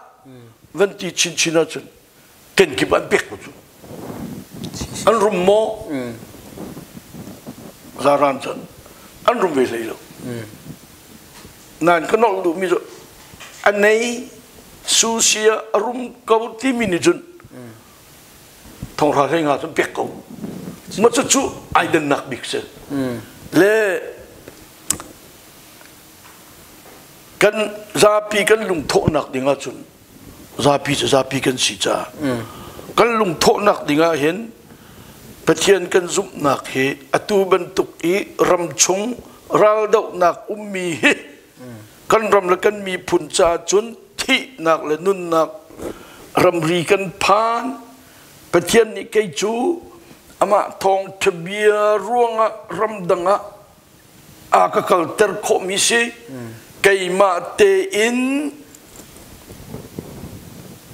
Speaker 2: van ti chinchin ahcun kenkip an pek ko cu an rum maw zaran cun an rum ve hlei lo nain ka nolh duhmi cu a nei susia a rum ko timi nih cun thonghra hlei nga cun pek ko ma cu cu ai dannak bik si le kan zapi kan lungthawhnak ding ahcun zapi cu zapi kan si caah kan lungthawhnak ding ah hin Pathian kan zumhnak hi atu bantuk i ramchung raldohnak ummi hi kan ram le kan miphun caah cun thihnak le nunnak ramri kan phan Pathian nih kei cu amah thawngṭha bia ruangah ramdang ah a ka kalter khawhmi si keimah tein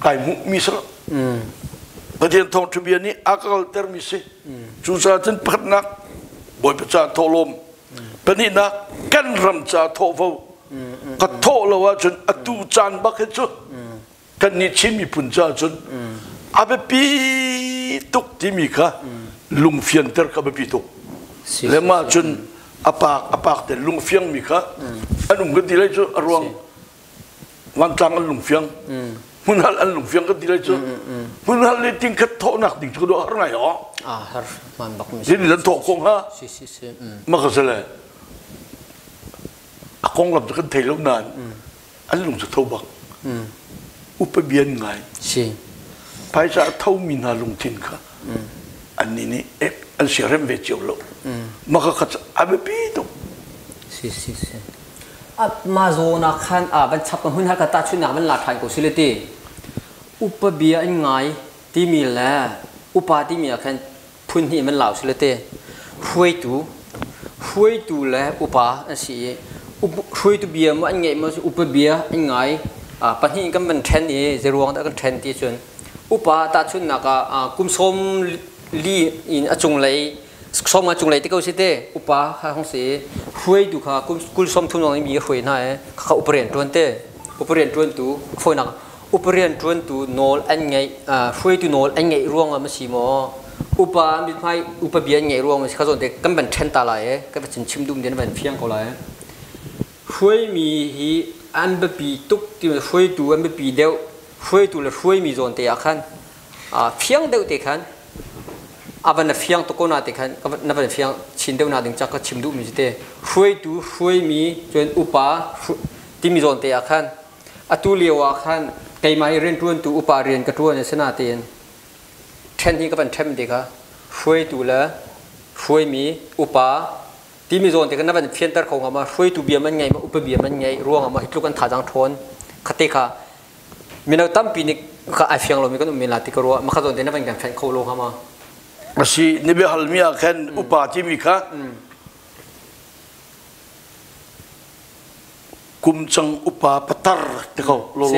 Speaker 2: kai hmuhmi si lo Pathian thawngṭha bia nih a ka kaltermi si cucaah cun pakhatnak Bawipa ca thawhlawm pahnihnak kan ram ca thawhvo ka thawh lo ahcun atu caan bak hi cu kan nih Chin miphun caah cun a biapi tuk timi kha lungfianter kha biapi tuk le mah cun a pak a pak te lungfiang mi kha an um kan ti lai cu a ruang vantlang an lungfiang hmunhal an lungfiang kan ti lai cu hmunhal le tingkhat thawhnak ding cu har ngai ho
Speaker 1: har man bak mi
Speaker 2: si lan thawh kong ha
Speaker 1: si si si
Speaker 2: ma ka sale a konglam cu kan thei lo nain an lung cu tho bak upa bian ngai
Speaker 1: si
Speaker 2: phaisa a thomi hna lungthin kha annih nih an siarem ve cio lo maka kha a biapi tuk
Speaker 1: si si si ma zawn ah khan a van chap ka hun har ka ta chunnak van la than ko si le ti upa bia in ngai timi le upa timi ah khan phun hnih man lau si le te hruaitu hruaitu le upa an si i hruaitu bia mu an ngeih mu upa bia an ngai pahnih kan van then i zeruang dah kan then ti cun upa tahchunnak ah kum sawm li in a cunglei sawm nga cunglei te ko si te upa kha hong si hruaitu kha kum kul sawm thum lawng mi hruai hna e kha upa rian tuan te upa rian tuan tu fawinak upa rianṭuantu nawl an ngeih hruaitu nawl an ngeih ruangah ma si maw upa mithmai upa bia an ngeih ruangah kha zawn te kan van ṭhen ta lai e kan van chim dum den van fiang ko lai hruaimi hi an biapi tuk ti hruaitu an biapi deuh hruaitu le hruaimi zawn te ah khan fiang deuh te khan a van na fiang tuk ko na te khan na van fiang chin deuh na ding cak ka chim duh mi te hruaitu hruaimi cun upa timi zawn te ah khan Atu lio ah khan keimah hi rianṭuantu upa rian ka ṭuan a si nain ṭhen hi ka van ṭhem tikah hruaitu le hruai. Hruaimi upa timi zawn te kha na van fianter kho hnga ma? Hruaitu bia man ngei ma upa bia man ngei ruangah ma hi tluk an thazaang ṭhawn khate kha mino tampi nih kha ai fiang lomi kan um men la ti ka ruah ma kha zawn te na van kan fenh kho lo hnga ma?
Speaker 2: Asi ni bia halmi ah khan upa timi kha kum cang upa patar ti ko lo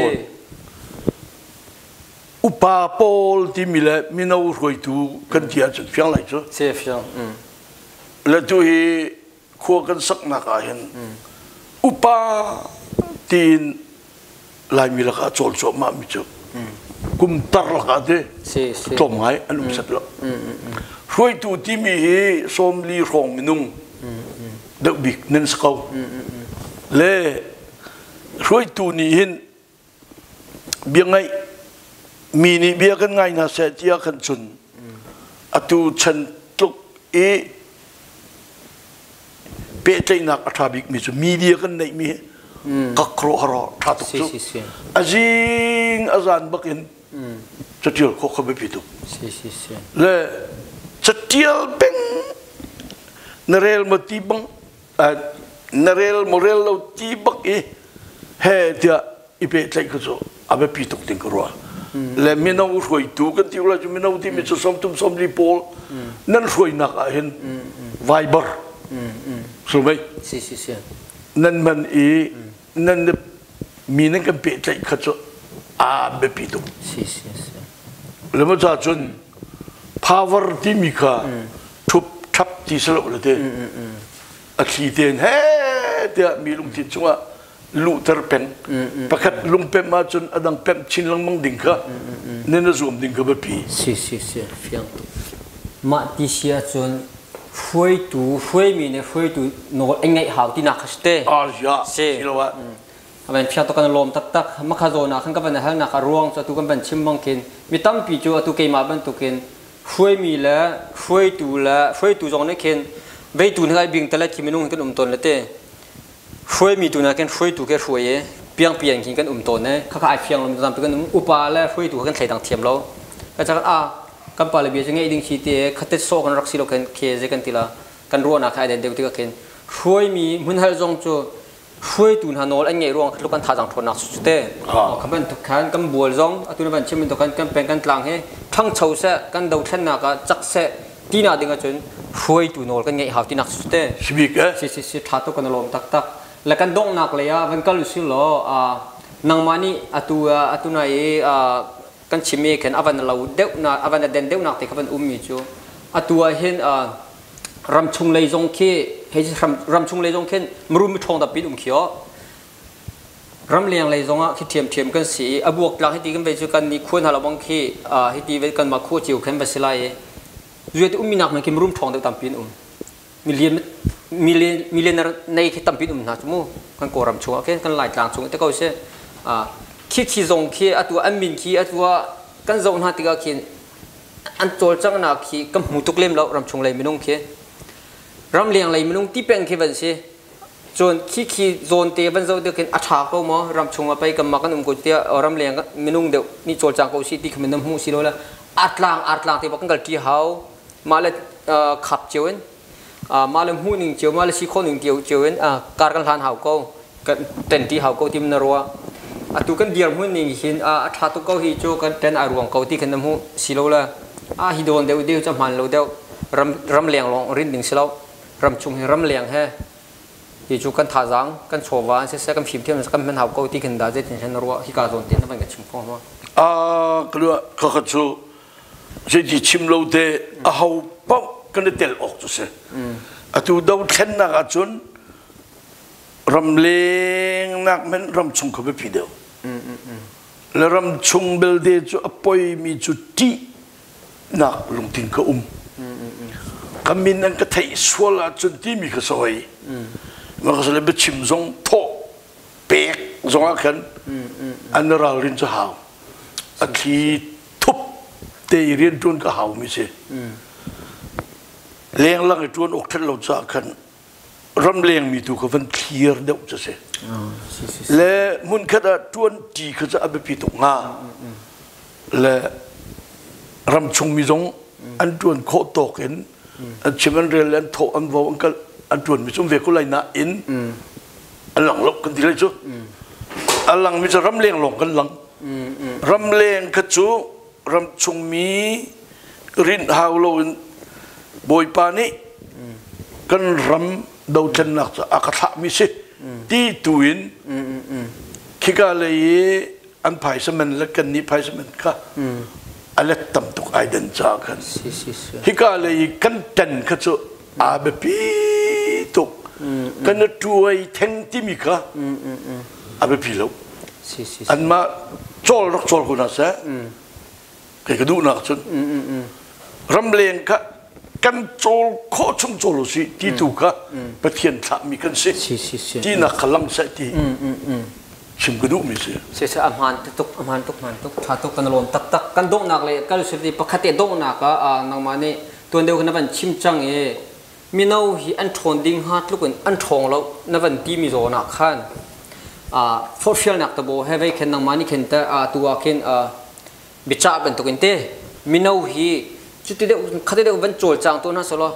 Speaker 2: upa pawl timi le mino hruaitu kan ti ahcun fiang lai cu.
Speaker 1: Si fiang.
Speaker 2: Le tu hi khua kan saknak ah hin upa tiin Laimi lakah cawl cuahmah mi cu kum tar lakah te tlawm ngai an um set lo. Hruaitu timi hi 40 hrawng minung deuh bik nan si ko. Le hruaitu nih hin bia ngaih mi nih bia kan ngai hna seh tiah khan cun atu chan tluk i pehtlaihnak a ṭha bikmi cu media kan neihmi hi ka khuaruahhar ṭha tuk cu a zing a zan bak in catial khawh kha biapi tuk le catial peng na rel ma ti bang na rel maw rel lo ti bak i he tiah i pehtlaih kha cu a biapi tuk ding ka ruah. Le mino hruaitu kan ti lai cu mino timi cu 30 40 pawl nan hruainak ah hin Viber sulmei
Speaker 1: si si si
Speaker 2: nan man i nan mi nan kan pehtlaih kha cu a biapi tuk.
Speaker 1: Si si si
Speaker 2: Le ma ca cun power timi kha thup thap ti si lo le te a thli tein he tiah mi lungthin chungah luhter peng pakhat lungpemh ahcun a dang pemh chin lengmang ding kha ne na zuam ding kha biapi.
Speaker 1: Si si si, fiang tuk. Mah ti si ahcun hruaitu hruaimi nih hruaitu nawl an ngeih hau tinak kha si te.
Speaker 2: Ah ya.
Speaker 1: Si.
Speaker 2: Si lo ah.
Speaker 1: Avan fiang tuk kan lawm taktak. Makha zawn ah khan ka van hal nak a ruang cu atu kan van chim bang khin mi tampi cu atu keimah bantukin hruaimi le hruaitu le hruaitu zong nih khin veitu hna bing tale khi minung kan um tawn le te hruaimi tu nakin hruaitu ke hruai i piangpian khin kan um tawn e khakha ai fiang lo tampi kan um. Upa le hruaitu kan thleidang thiam lo ka cakap a kan pa le bia cu ngeih ding si te khatet so kan rak si lo khen khe ze kan tila kan ruahnak kha ai den deuh tikah khin hruaimi hmunhal zong cu hruaitu hna nawl an ngeih ruang tluk kan thazaang ṭhawnnak cu te kha bantuk khan kan bual zong atu na van chim bantuk khan kan peng kan tlang hi ṭhangcho seh, kan dothlennak ah cak seh tinak ding ahcun hruaitu nawl kan ngeih hau tinak cu te.
Speaker 2: Sibik eh.
Speaker 1: Si si si, ṭha tuk, kan lawm taktak. Le kan donghnak lei ah van kal usih law, nangmah nih atu atu nai i kan chim i khin avan lo deuh na avan den deuh nak te kha van ummi cu atu ah hin ramchung lei zong khi hei ramchung lei zong khin mirum mi ṭhawng dapin um khi o ramleng lei zong ah khi ṭhiamṭhiam kan si i a buak tlak hiti kan vei cu kan ni khuan hna lo bang khi hiti ve kan mah khua cio khan va si lai i zuai ummi nak man khi mirum ṭhawng deuh tampi an um million million millionaire nei khi tampi um hna cu mu kan Kawlram chung ah khin kan Laitlang chung te ko si khi khi zong khi atu an min khi atu kan zoh hna tikah khin an cawlcanghnak khi kan hmu tuk lem lo. Ramchung lei minung khi, ramleng lei minung ti peng khi van si cun khi khi zawn te van zoh deuh khin a ṭha ko maw? Ramchung ah pei kanmah kan um ko tiah ramleng minung deuh nih cawlcang ko si ti khi nan hmuh si lo le artlang artlang te bak kan kal ṭi hau mah le khap cio in, mah le hmuh ning cio, mah le si khawh ning cio cio in kar kan hlan hau ko, kan ten ti hau ko tim na ruah? Atu kan dirhmun ning hin a ṭha tuk ko hi cu, kan ten a ruang ko ti khan na hmuh si lo le a hi dawn deuh deuh cu hmaan lo deuh, ram ramleng lawng rin ding si lo, ramchung hi ramleng he hi cu kan thazaang kan chawva an siseh, kan fimthiam kan hman hau ko ti khin dah zeitin hen na ruah? Hi ka zawn te na van kan chim kho ma?
Speaker 2: A ka ka ka cu zeiti chim lo te a ho paoh kan i tel awk cu si. Atu dothlennak ahcun ramleng nak men ramchung kha biapi deuh. Le ramchung belte cu a poimi cu ṭihnak lungthin ka um. Ka min an ka theih sual ahcun timi ka sawi. Ma ka le biachim zong thawh pek zong ah khan an ralrin cu hau. A thli thup te i rian ṭuan ka hau mi si. Lenglang i ṭuan awk ṭhat lo caah khan ramleng mi tu kha van clear deuh cu si. Le hmunkhat ah ṭuan ṭi kha cu a biapi tuk hnga. Le ramchung mi zong an ṭuan khawh tawk in. An chim an rel an thawh an vo an kal an ṭuanmi cu um ve ko lai nain an lang lo kan ti lai cu. A langmi cu ramleng lawng kan lang. Ramleng kha cu ramchungmi rinh hau loin Bawipa nih kan ram dothlennak cu a ka thlahmi si ti tu in khika lei i an phaisa man le kan nih phaisa man kha a let tam tuk ai den caah khan hika lei i kan ten kha cu aa biapi tuk. Kan i tuai theng timi kha a biapi lo. Anmah cawl rak cawl ko hna seh. Kei ka duhnak cun ramleng kha kan cawl khawh chung cawl usih ti tu kha Pathian thlahmi kan si tinak kha lang seh ti chim ka duhmi si.
Speaker 1: Si si, a hmaan tuk, a hmaan tuk, hmaan tuk, tha tuk, kan lawm taktak. Kan donghnak le kal si pakhat te donghnak ah nangmah nih tuan deuh na van chim cang i mino hi an ṭhawn ding hnga tluk in an ṭhawng lo na van ti mi zawn ah khan forhfialnak tabo he vei khen nangmah nih khin te tu ah khin biacah bantukin te mino hi cuti deuh khati deuh van cawlcang tu hna selaw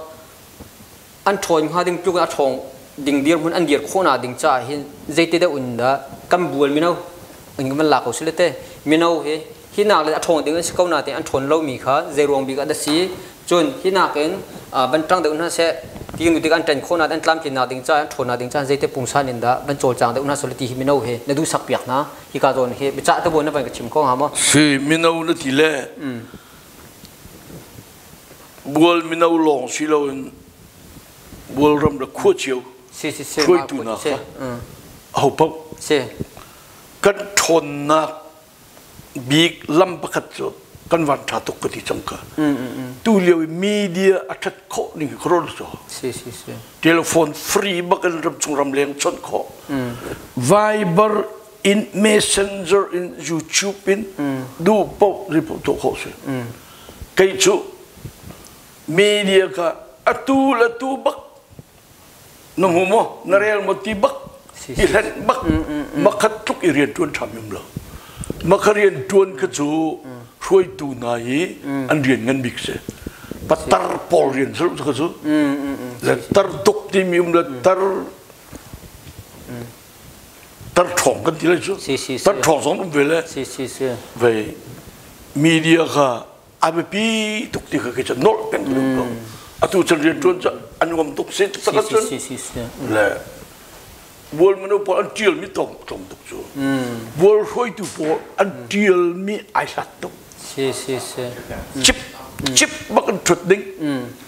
Speaker 1: an ṭhawn hnga ding tluk in a ṭhawng ding dirhmun an dir khawh na ding caah hin zeiti deuh in dah kan bual mino in kan lak ko sile te mino hi hi nak le a ṭhawng ding an si ko na te an ṭhawn lomi kha zei ruang bik ah dah si cun hi nak in van ṭang deuh hna seh ti nu tik an ṭan khawh na an tlamtlin nak ding caah an ṭhawn nak ding caah zeite pungsan in dah van cawlcang deuh hna sele ti hi mino hi na duh sak piak hna hi ka zawn hi biacah te buan na van ka chim kho hnga maw?
Speaker 2: Si mino na ti le bual mino lawng si loin bual ram le khua cio hruaitu hna kha aho paoh kan ṭhawnnak bik lam pakhat cu kan van ṭha tuk ka ti cang ka. Tu lio i media a ṭhat khawh ning hi khuaruah cu telephone free bak in ramchung ramleng chawnh khawh, Viber in, Messenger in, YouTube in duh paoh report tuah khawh si. Kei cu media kha atu le tu bak na hmu maw, na rel maw ti bak i hlenh bak makhat tluk i rian ṭuan ṭham im lo. Makha rian ṭuan kha cu hruaitu hna hi an rian ngan bik si. Patar pawl rian si kha cu le tar tuk timi um le tar tar ṭhawng kan ti lai cu, tar ṭhawng zong um ve le ve media kha a biapi tuk ti kha khi cu nolh peng ka duh ko. Atu chan rian ṭuan cu a nuam tuk si taktak cun le bual mino pawl an ṭialmi tlawm tlawm tuk cu, bual hruaitu pawl an ṭialmi ai hlat tuk. Chip chip bak in ṭhut ding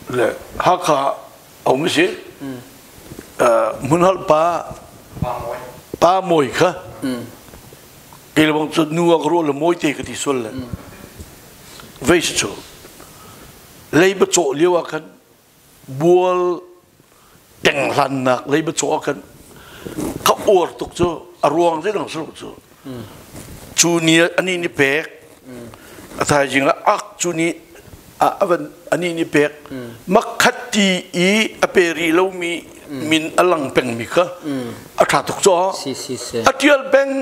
Speaker 2: le Hakha a um si hmunhal pa pa Mawi kha kei le bang cu nu ah ka ruah le Mawi te ka ti sual le vei si cu leiba cawh lio ah khan bual teng hlannak leiba cawh ah khan ka uar tuk cu. A ruang zei dang si lo cu, cu ni ani ni pek a thaizing ah ak cu ni a van ani ni pek makhat ti i a pe rih lomi min a lang pengmi kha a ṭha tuk cu. A ṭial peng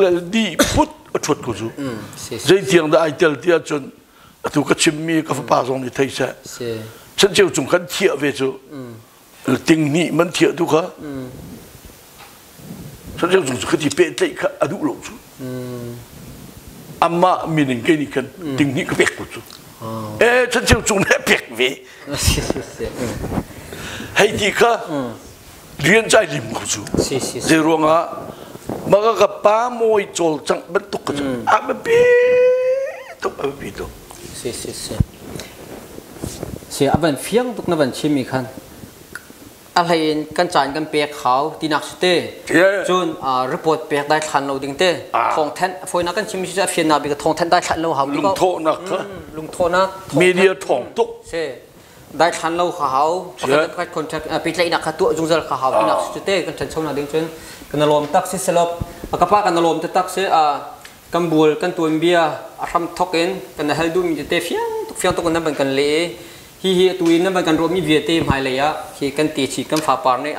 Speaker 2: le di put a ṭhuat ko cu. Zeitiang dah ai tel ti ahcun atu ka chimmi ka fapa zong nih thei seh. Chanceu cung kan thiah ve cu ting hnih man thiah tu kha chanceu cung cu khati pehtlaih kha a duh lo cu. Amah min in kei nih khan ting hnih ka pek ko cu. E chanceu cung nih a pek ve. Hei ti kha rian cai lim ko cu. Zei ruangah maka ka pa Mawi cawlcangh bantuk ka cu a biapi tuk, a biapi tuk.
Speaker 1: Si si si si, a van fiang tuk na van chimmi khan. A hlei in kan caan kan pek hau tinak si te. Cun report pek dai thlan lo ding te, thawngthanh foinak kan chim si a fiannak bik thawngthanh dai thlan lo hau.
Speaker 2: Lungthawhnak kha.
Speaker 1: Lungthawhnak.
Speaker 2: Media thawng tuk.
Speaker 1: Si daithlan lo kha hau, pakhat pakhat contract pehtlaihnak kha tuah zungzal kha hau tinak si te. Kan ṭhanchonak ding cun kan lawm tak si selop ka pa, kan lawm taktak si. Kan bual kan tuanbia a hram thok in kan hal duhmi tete fiang tuk fiang tuk in nan van kan leh i hi hi atu in nan van kan ruahmi vialte hmailei ah hi kan te chi kan fapar nih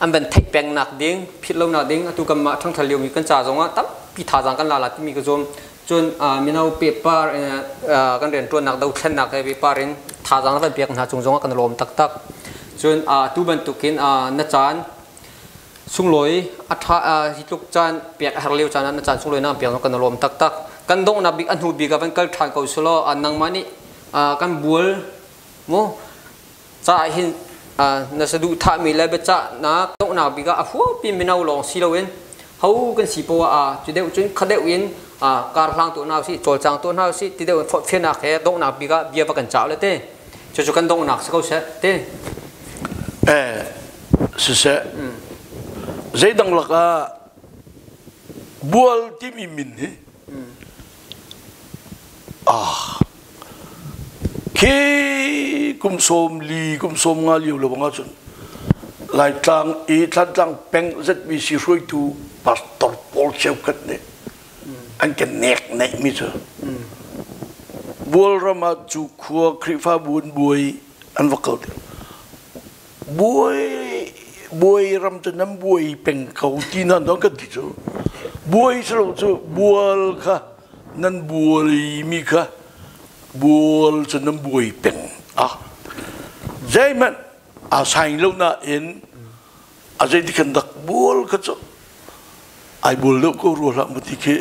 Speaker 1: an van theih peng nak ding, philh lo nak ding, atu kan mah ṭhangthar liomi kan ca zong ah tampi thazaang kan la la timi ka zuam. Cun mino pehpar kan rianṭuannak dothlennak he pehpar in tha. Thazaang na kan pek hna cung zongah kan lawm taktak. Cun tu bantukin na caan sunglawi a ṭha hi tluk caan pek a herh lio caan ah na caan sunglawi na pek kan lawm taktak. Kan donghnak bik a hnu bik ah van kal ṭhan ko selaw nangmah nih kan bual mu caah hin na saduhthahmi le biacahnak donghnak bik ah a huapi mino lawng si loin ho kan si poah ah cu deuh cun kha deuh in kar hlang tuah hna usih cawlcang tuah hna usih ti deuh in forhfialnak he donghnak bik ah bia va kan cah le te cucu kan donghnak si ko seh te.
Speaker 2: Eh siseh zeidang lakah bual timi min hi ah Khi kum 40 kum 50 lio lo bang ahcun Laitlang i Thlantlang peng ZBC hruaitu pastor pawl cheukhat nih an kan nek neihmi cu Bualram ah cu khua Khrihfabu an buai an va kal buai buai ram cu nan buai peng ko ti nan don kan ti cu buai si lo cu bual kha nan buai mi kha bual cu nan buai peng ah zeihmanh aa saing lo nain a zeiti kan dak bual kha cu ai bual deuh ko rua hlah mu ti khi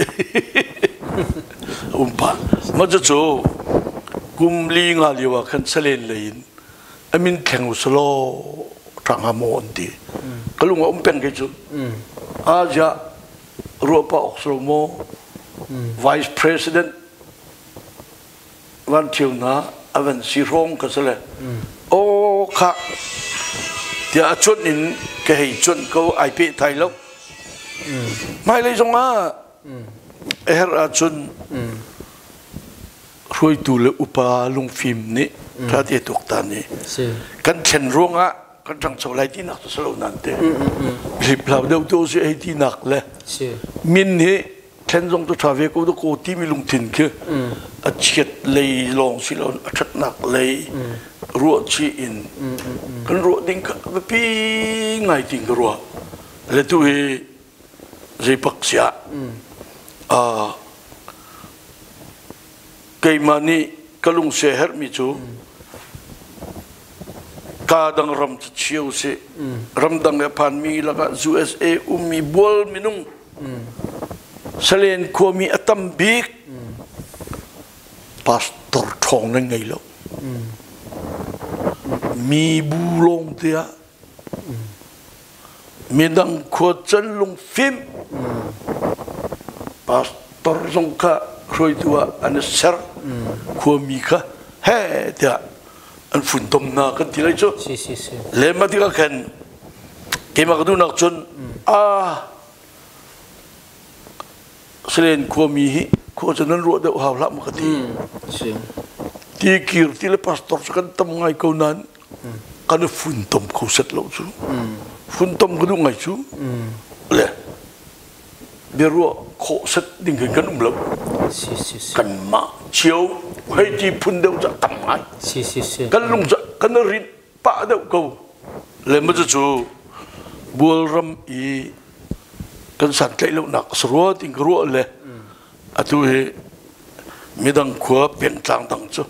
Speaker 2: um pah ma cu kum li nga lio ah khan salen lei in amin thleng usalaw ṭang ha maw an ti ka lung a um peng ke cu a ja ruah pa ok slo maw vice president van thio na avan si hrawng ka sale o kha tiah a chuan in ka hei chuan ko ai pe thai lo hmailei zong ah a herh ahcun hruaitu le upa lungfim nih ṭha te tuaktan nih kan thlen ruangah kan ṭhangcho lai tinak cu si lo nan te hliplau deuh tu si hei tinak le min hi thlen zong cu ṭha ve ko ko timi lungthin khi a chiat lei lawng si lo a ṭhatnak lei ruah chih in kan ruah ding kha biapi ngai ting ka ruah le tu hi zeipak siah keimah nih ka lungsia herhmi cu ka dang ram cu chio si ramdang i a phanmi lakah USA ummi bual minung Salen khuami a tam bik pastor ṭhawng nan ngei lo mi bu lawng te ah Midang khua can lungfim pastor zong kha hruaitu ah an i ser khuami kha he tiah an funtom hna kan ti lai cu le mah tikah khan keimah ka duhnak cun a Salen khuami hi khua cu nan ruah deuh hau hlah maw ka ti. Ti kir ti le pastor cu kan tam ngai ko nain kan i funtom kho set lo cu. Funtom ka duh ngai cu. Le biaruah khawh set ding hin kan um lo. Kanmah cio hei ti phun deuh cu a tam ngai. Kan lung cu kan i rinh pah deuh ko. Le ma cu Bualram i kan santlaih lonak a si rua ti ka ruah le atu hi midang khua pengtlang dang cu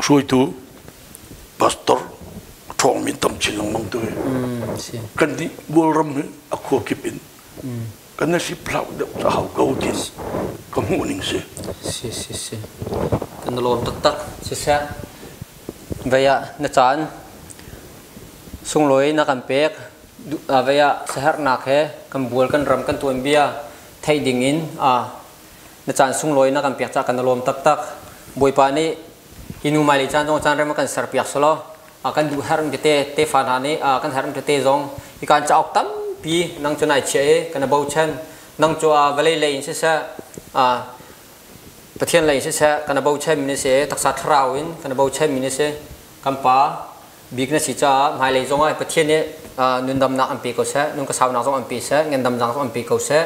Speaker 2: hruaitu pastor ṭhawng min tam chin lengmang tu hi kan nih Bualram hi a khua kip in kan na hliphlau deuh ca hau ko tin ka hmuh ning si.
Speaker 1: Si si si kan lawm taktak siseh vei ah na caan sunglawi na kan pek vei ah saherhnak he kan bual kan ram kan tuanbia theih ding in na caan sunglawi na kan pek ca kan lawm taktak. Bawipa nih hi nu mailei caan zong caan rem a kan serpiak selaw kan duh herh tete tefa hna nih kan herh tete zong hi kan cauk tampi nang cu nai chia i kan bochan nang cu vawlei lei in siseh Pathian lei in siseh kan bochan mi na si taksa thlarau in kan bochan mi na si kan pa bik na si caah hmailei zong ah Pathian nih nundamnak an pe ko seh nun ka saunak zong an pe seh ngandamnak zong an pe ko seh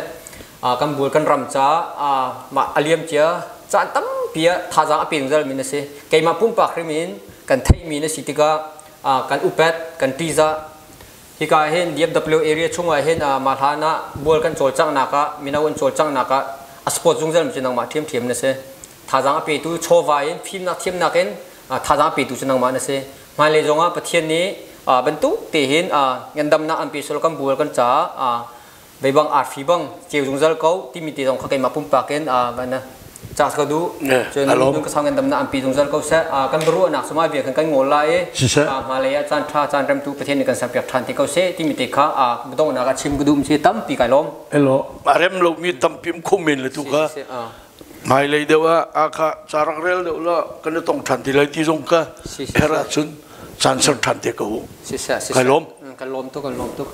Speaker 1: kan bual kan ram caah mah a liam cia caan tampi ah thazaang a pe zungzal mi na si keimah pumpak hrim in kan theihmi na si tikah kan upat kan ṭihzah hika hin DFW area chungah hin mah hlan ah bual kan cawlcanghnak ah mino an cawlcanghnak ah a support zungzal mi cu nangmah ṭhiamṭhiam na si thazaang a petu chawva in fimnak thiamnak in Thazaang petu cu nangmah na si. Hmailei zongah Pathian nih bantuk te hin ngandamnak an pe selaw kan bual kan caah vei bang arfi bang ceu zungzal ko timi te zong kha keimah pumpak in van ca ka duh. Cun nun ka sang ngandamnak an pe zungzal ko seh. Kan biaruahnak sumai bia kan kan ngawl lai i hmailei ah caan ṭha caan remtu Pathian nih kan serpiak ṭhan te ko seh timi te kha donghnak ah chim ka duh mi si tampi kai lawm.
Speaker 2: Elo a rem lomi tampi um kho men le tu ka hmailei deuh ah a kha ca rak rel deuh la kan i tong ṭhan ti lai ti zong ka her ahcun caan ser ṭhan te ko.
Speaker 1: Kai
Speaker 2: lawm.
Speaker 1: Kan lawm tuk kan lawm tuk.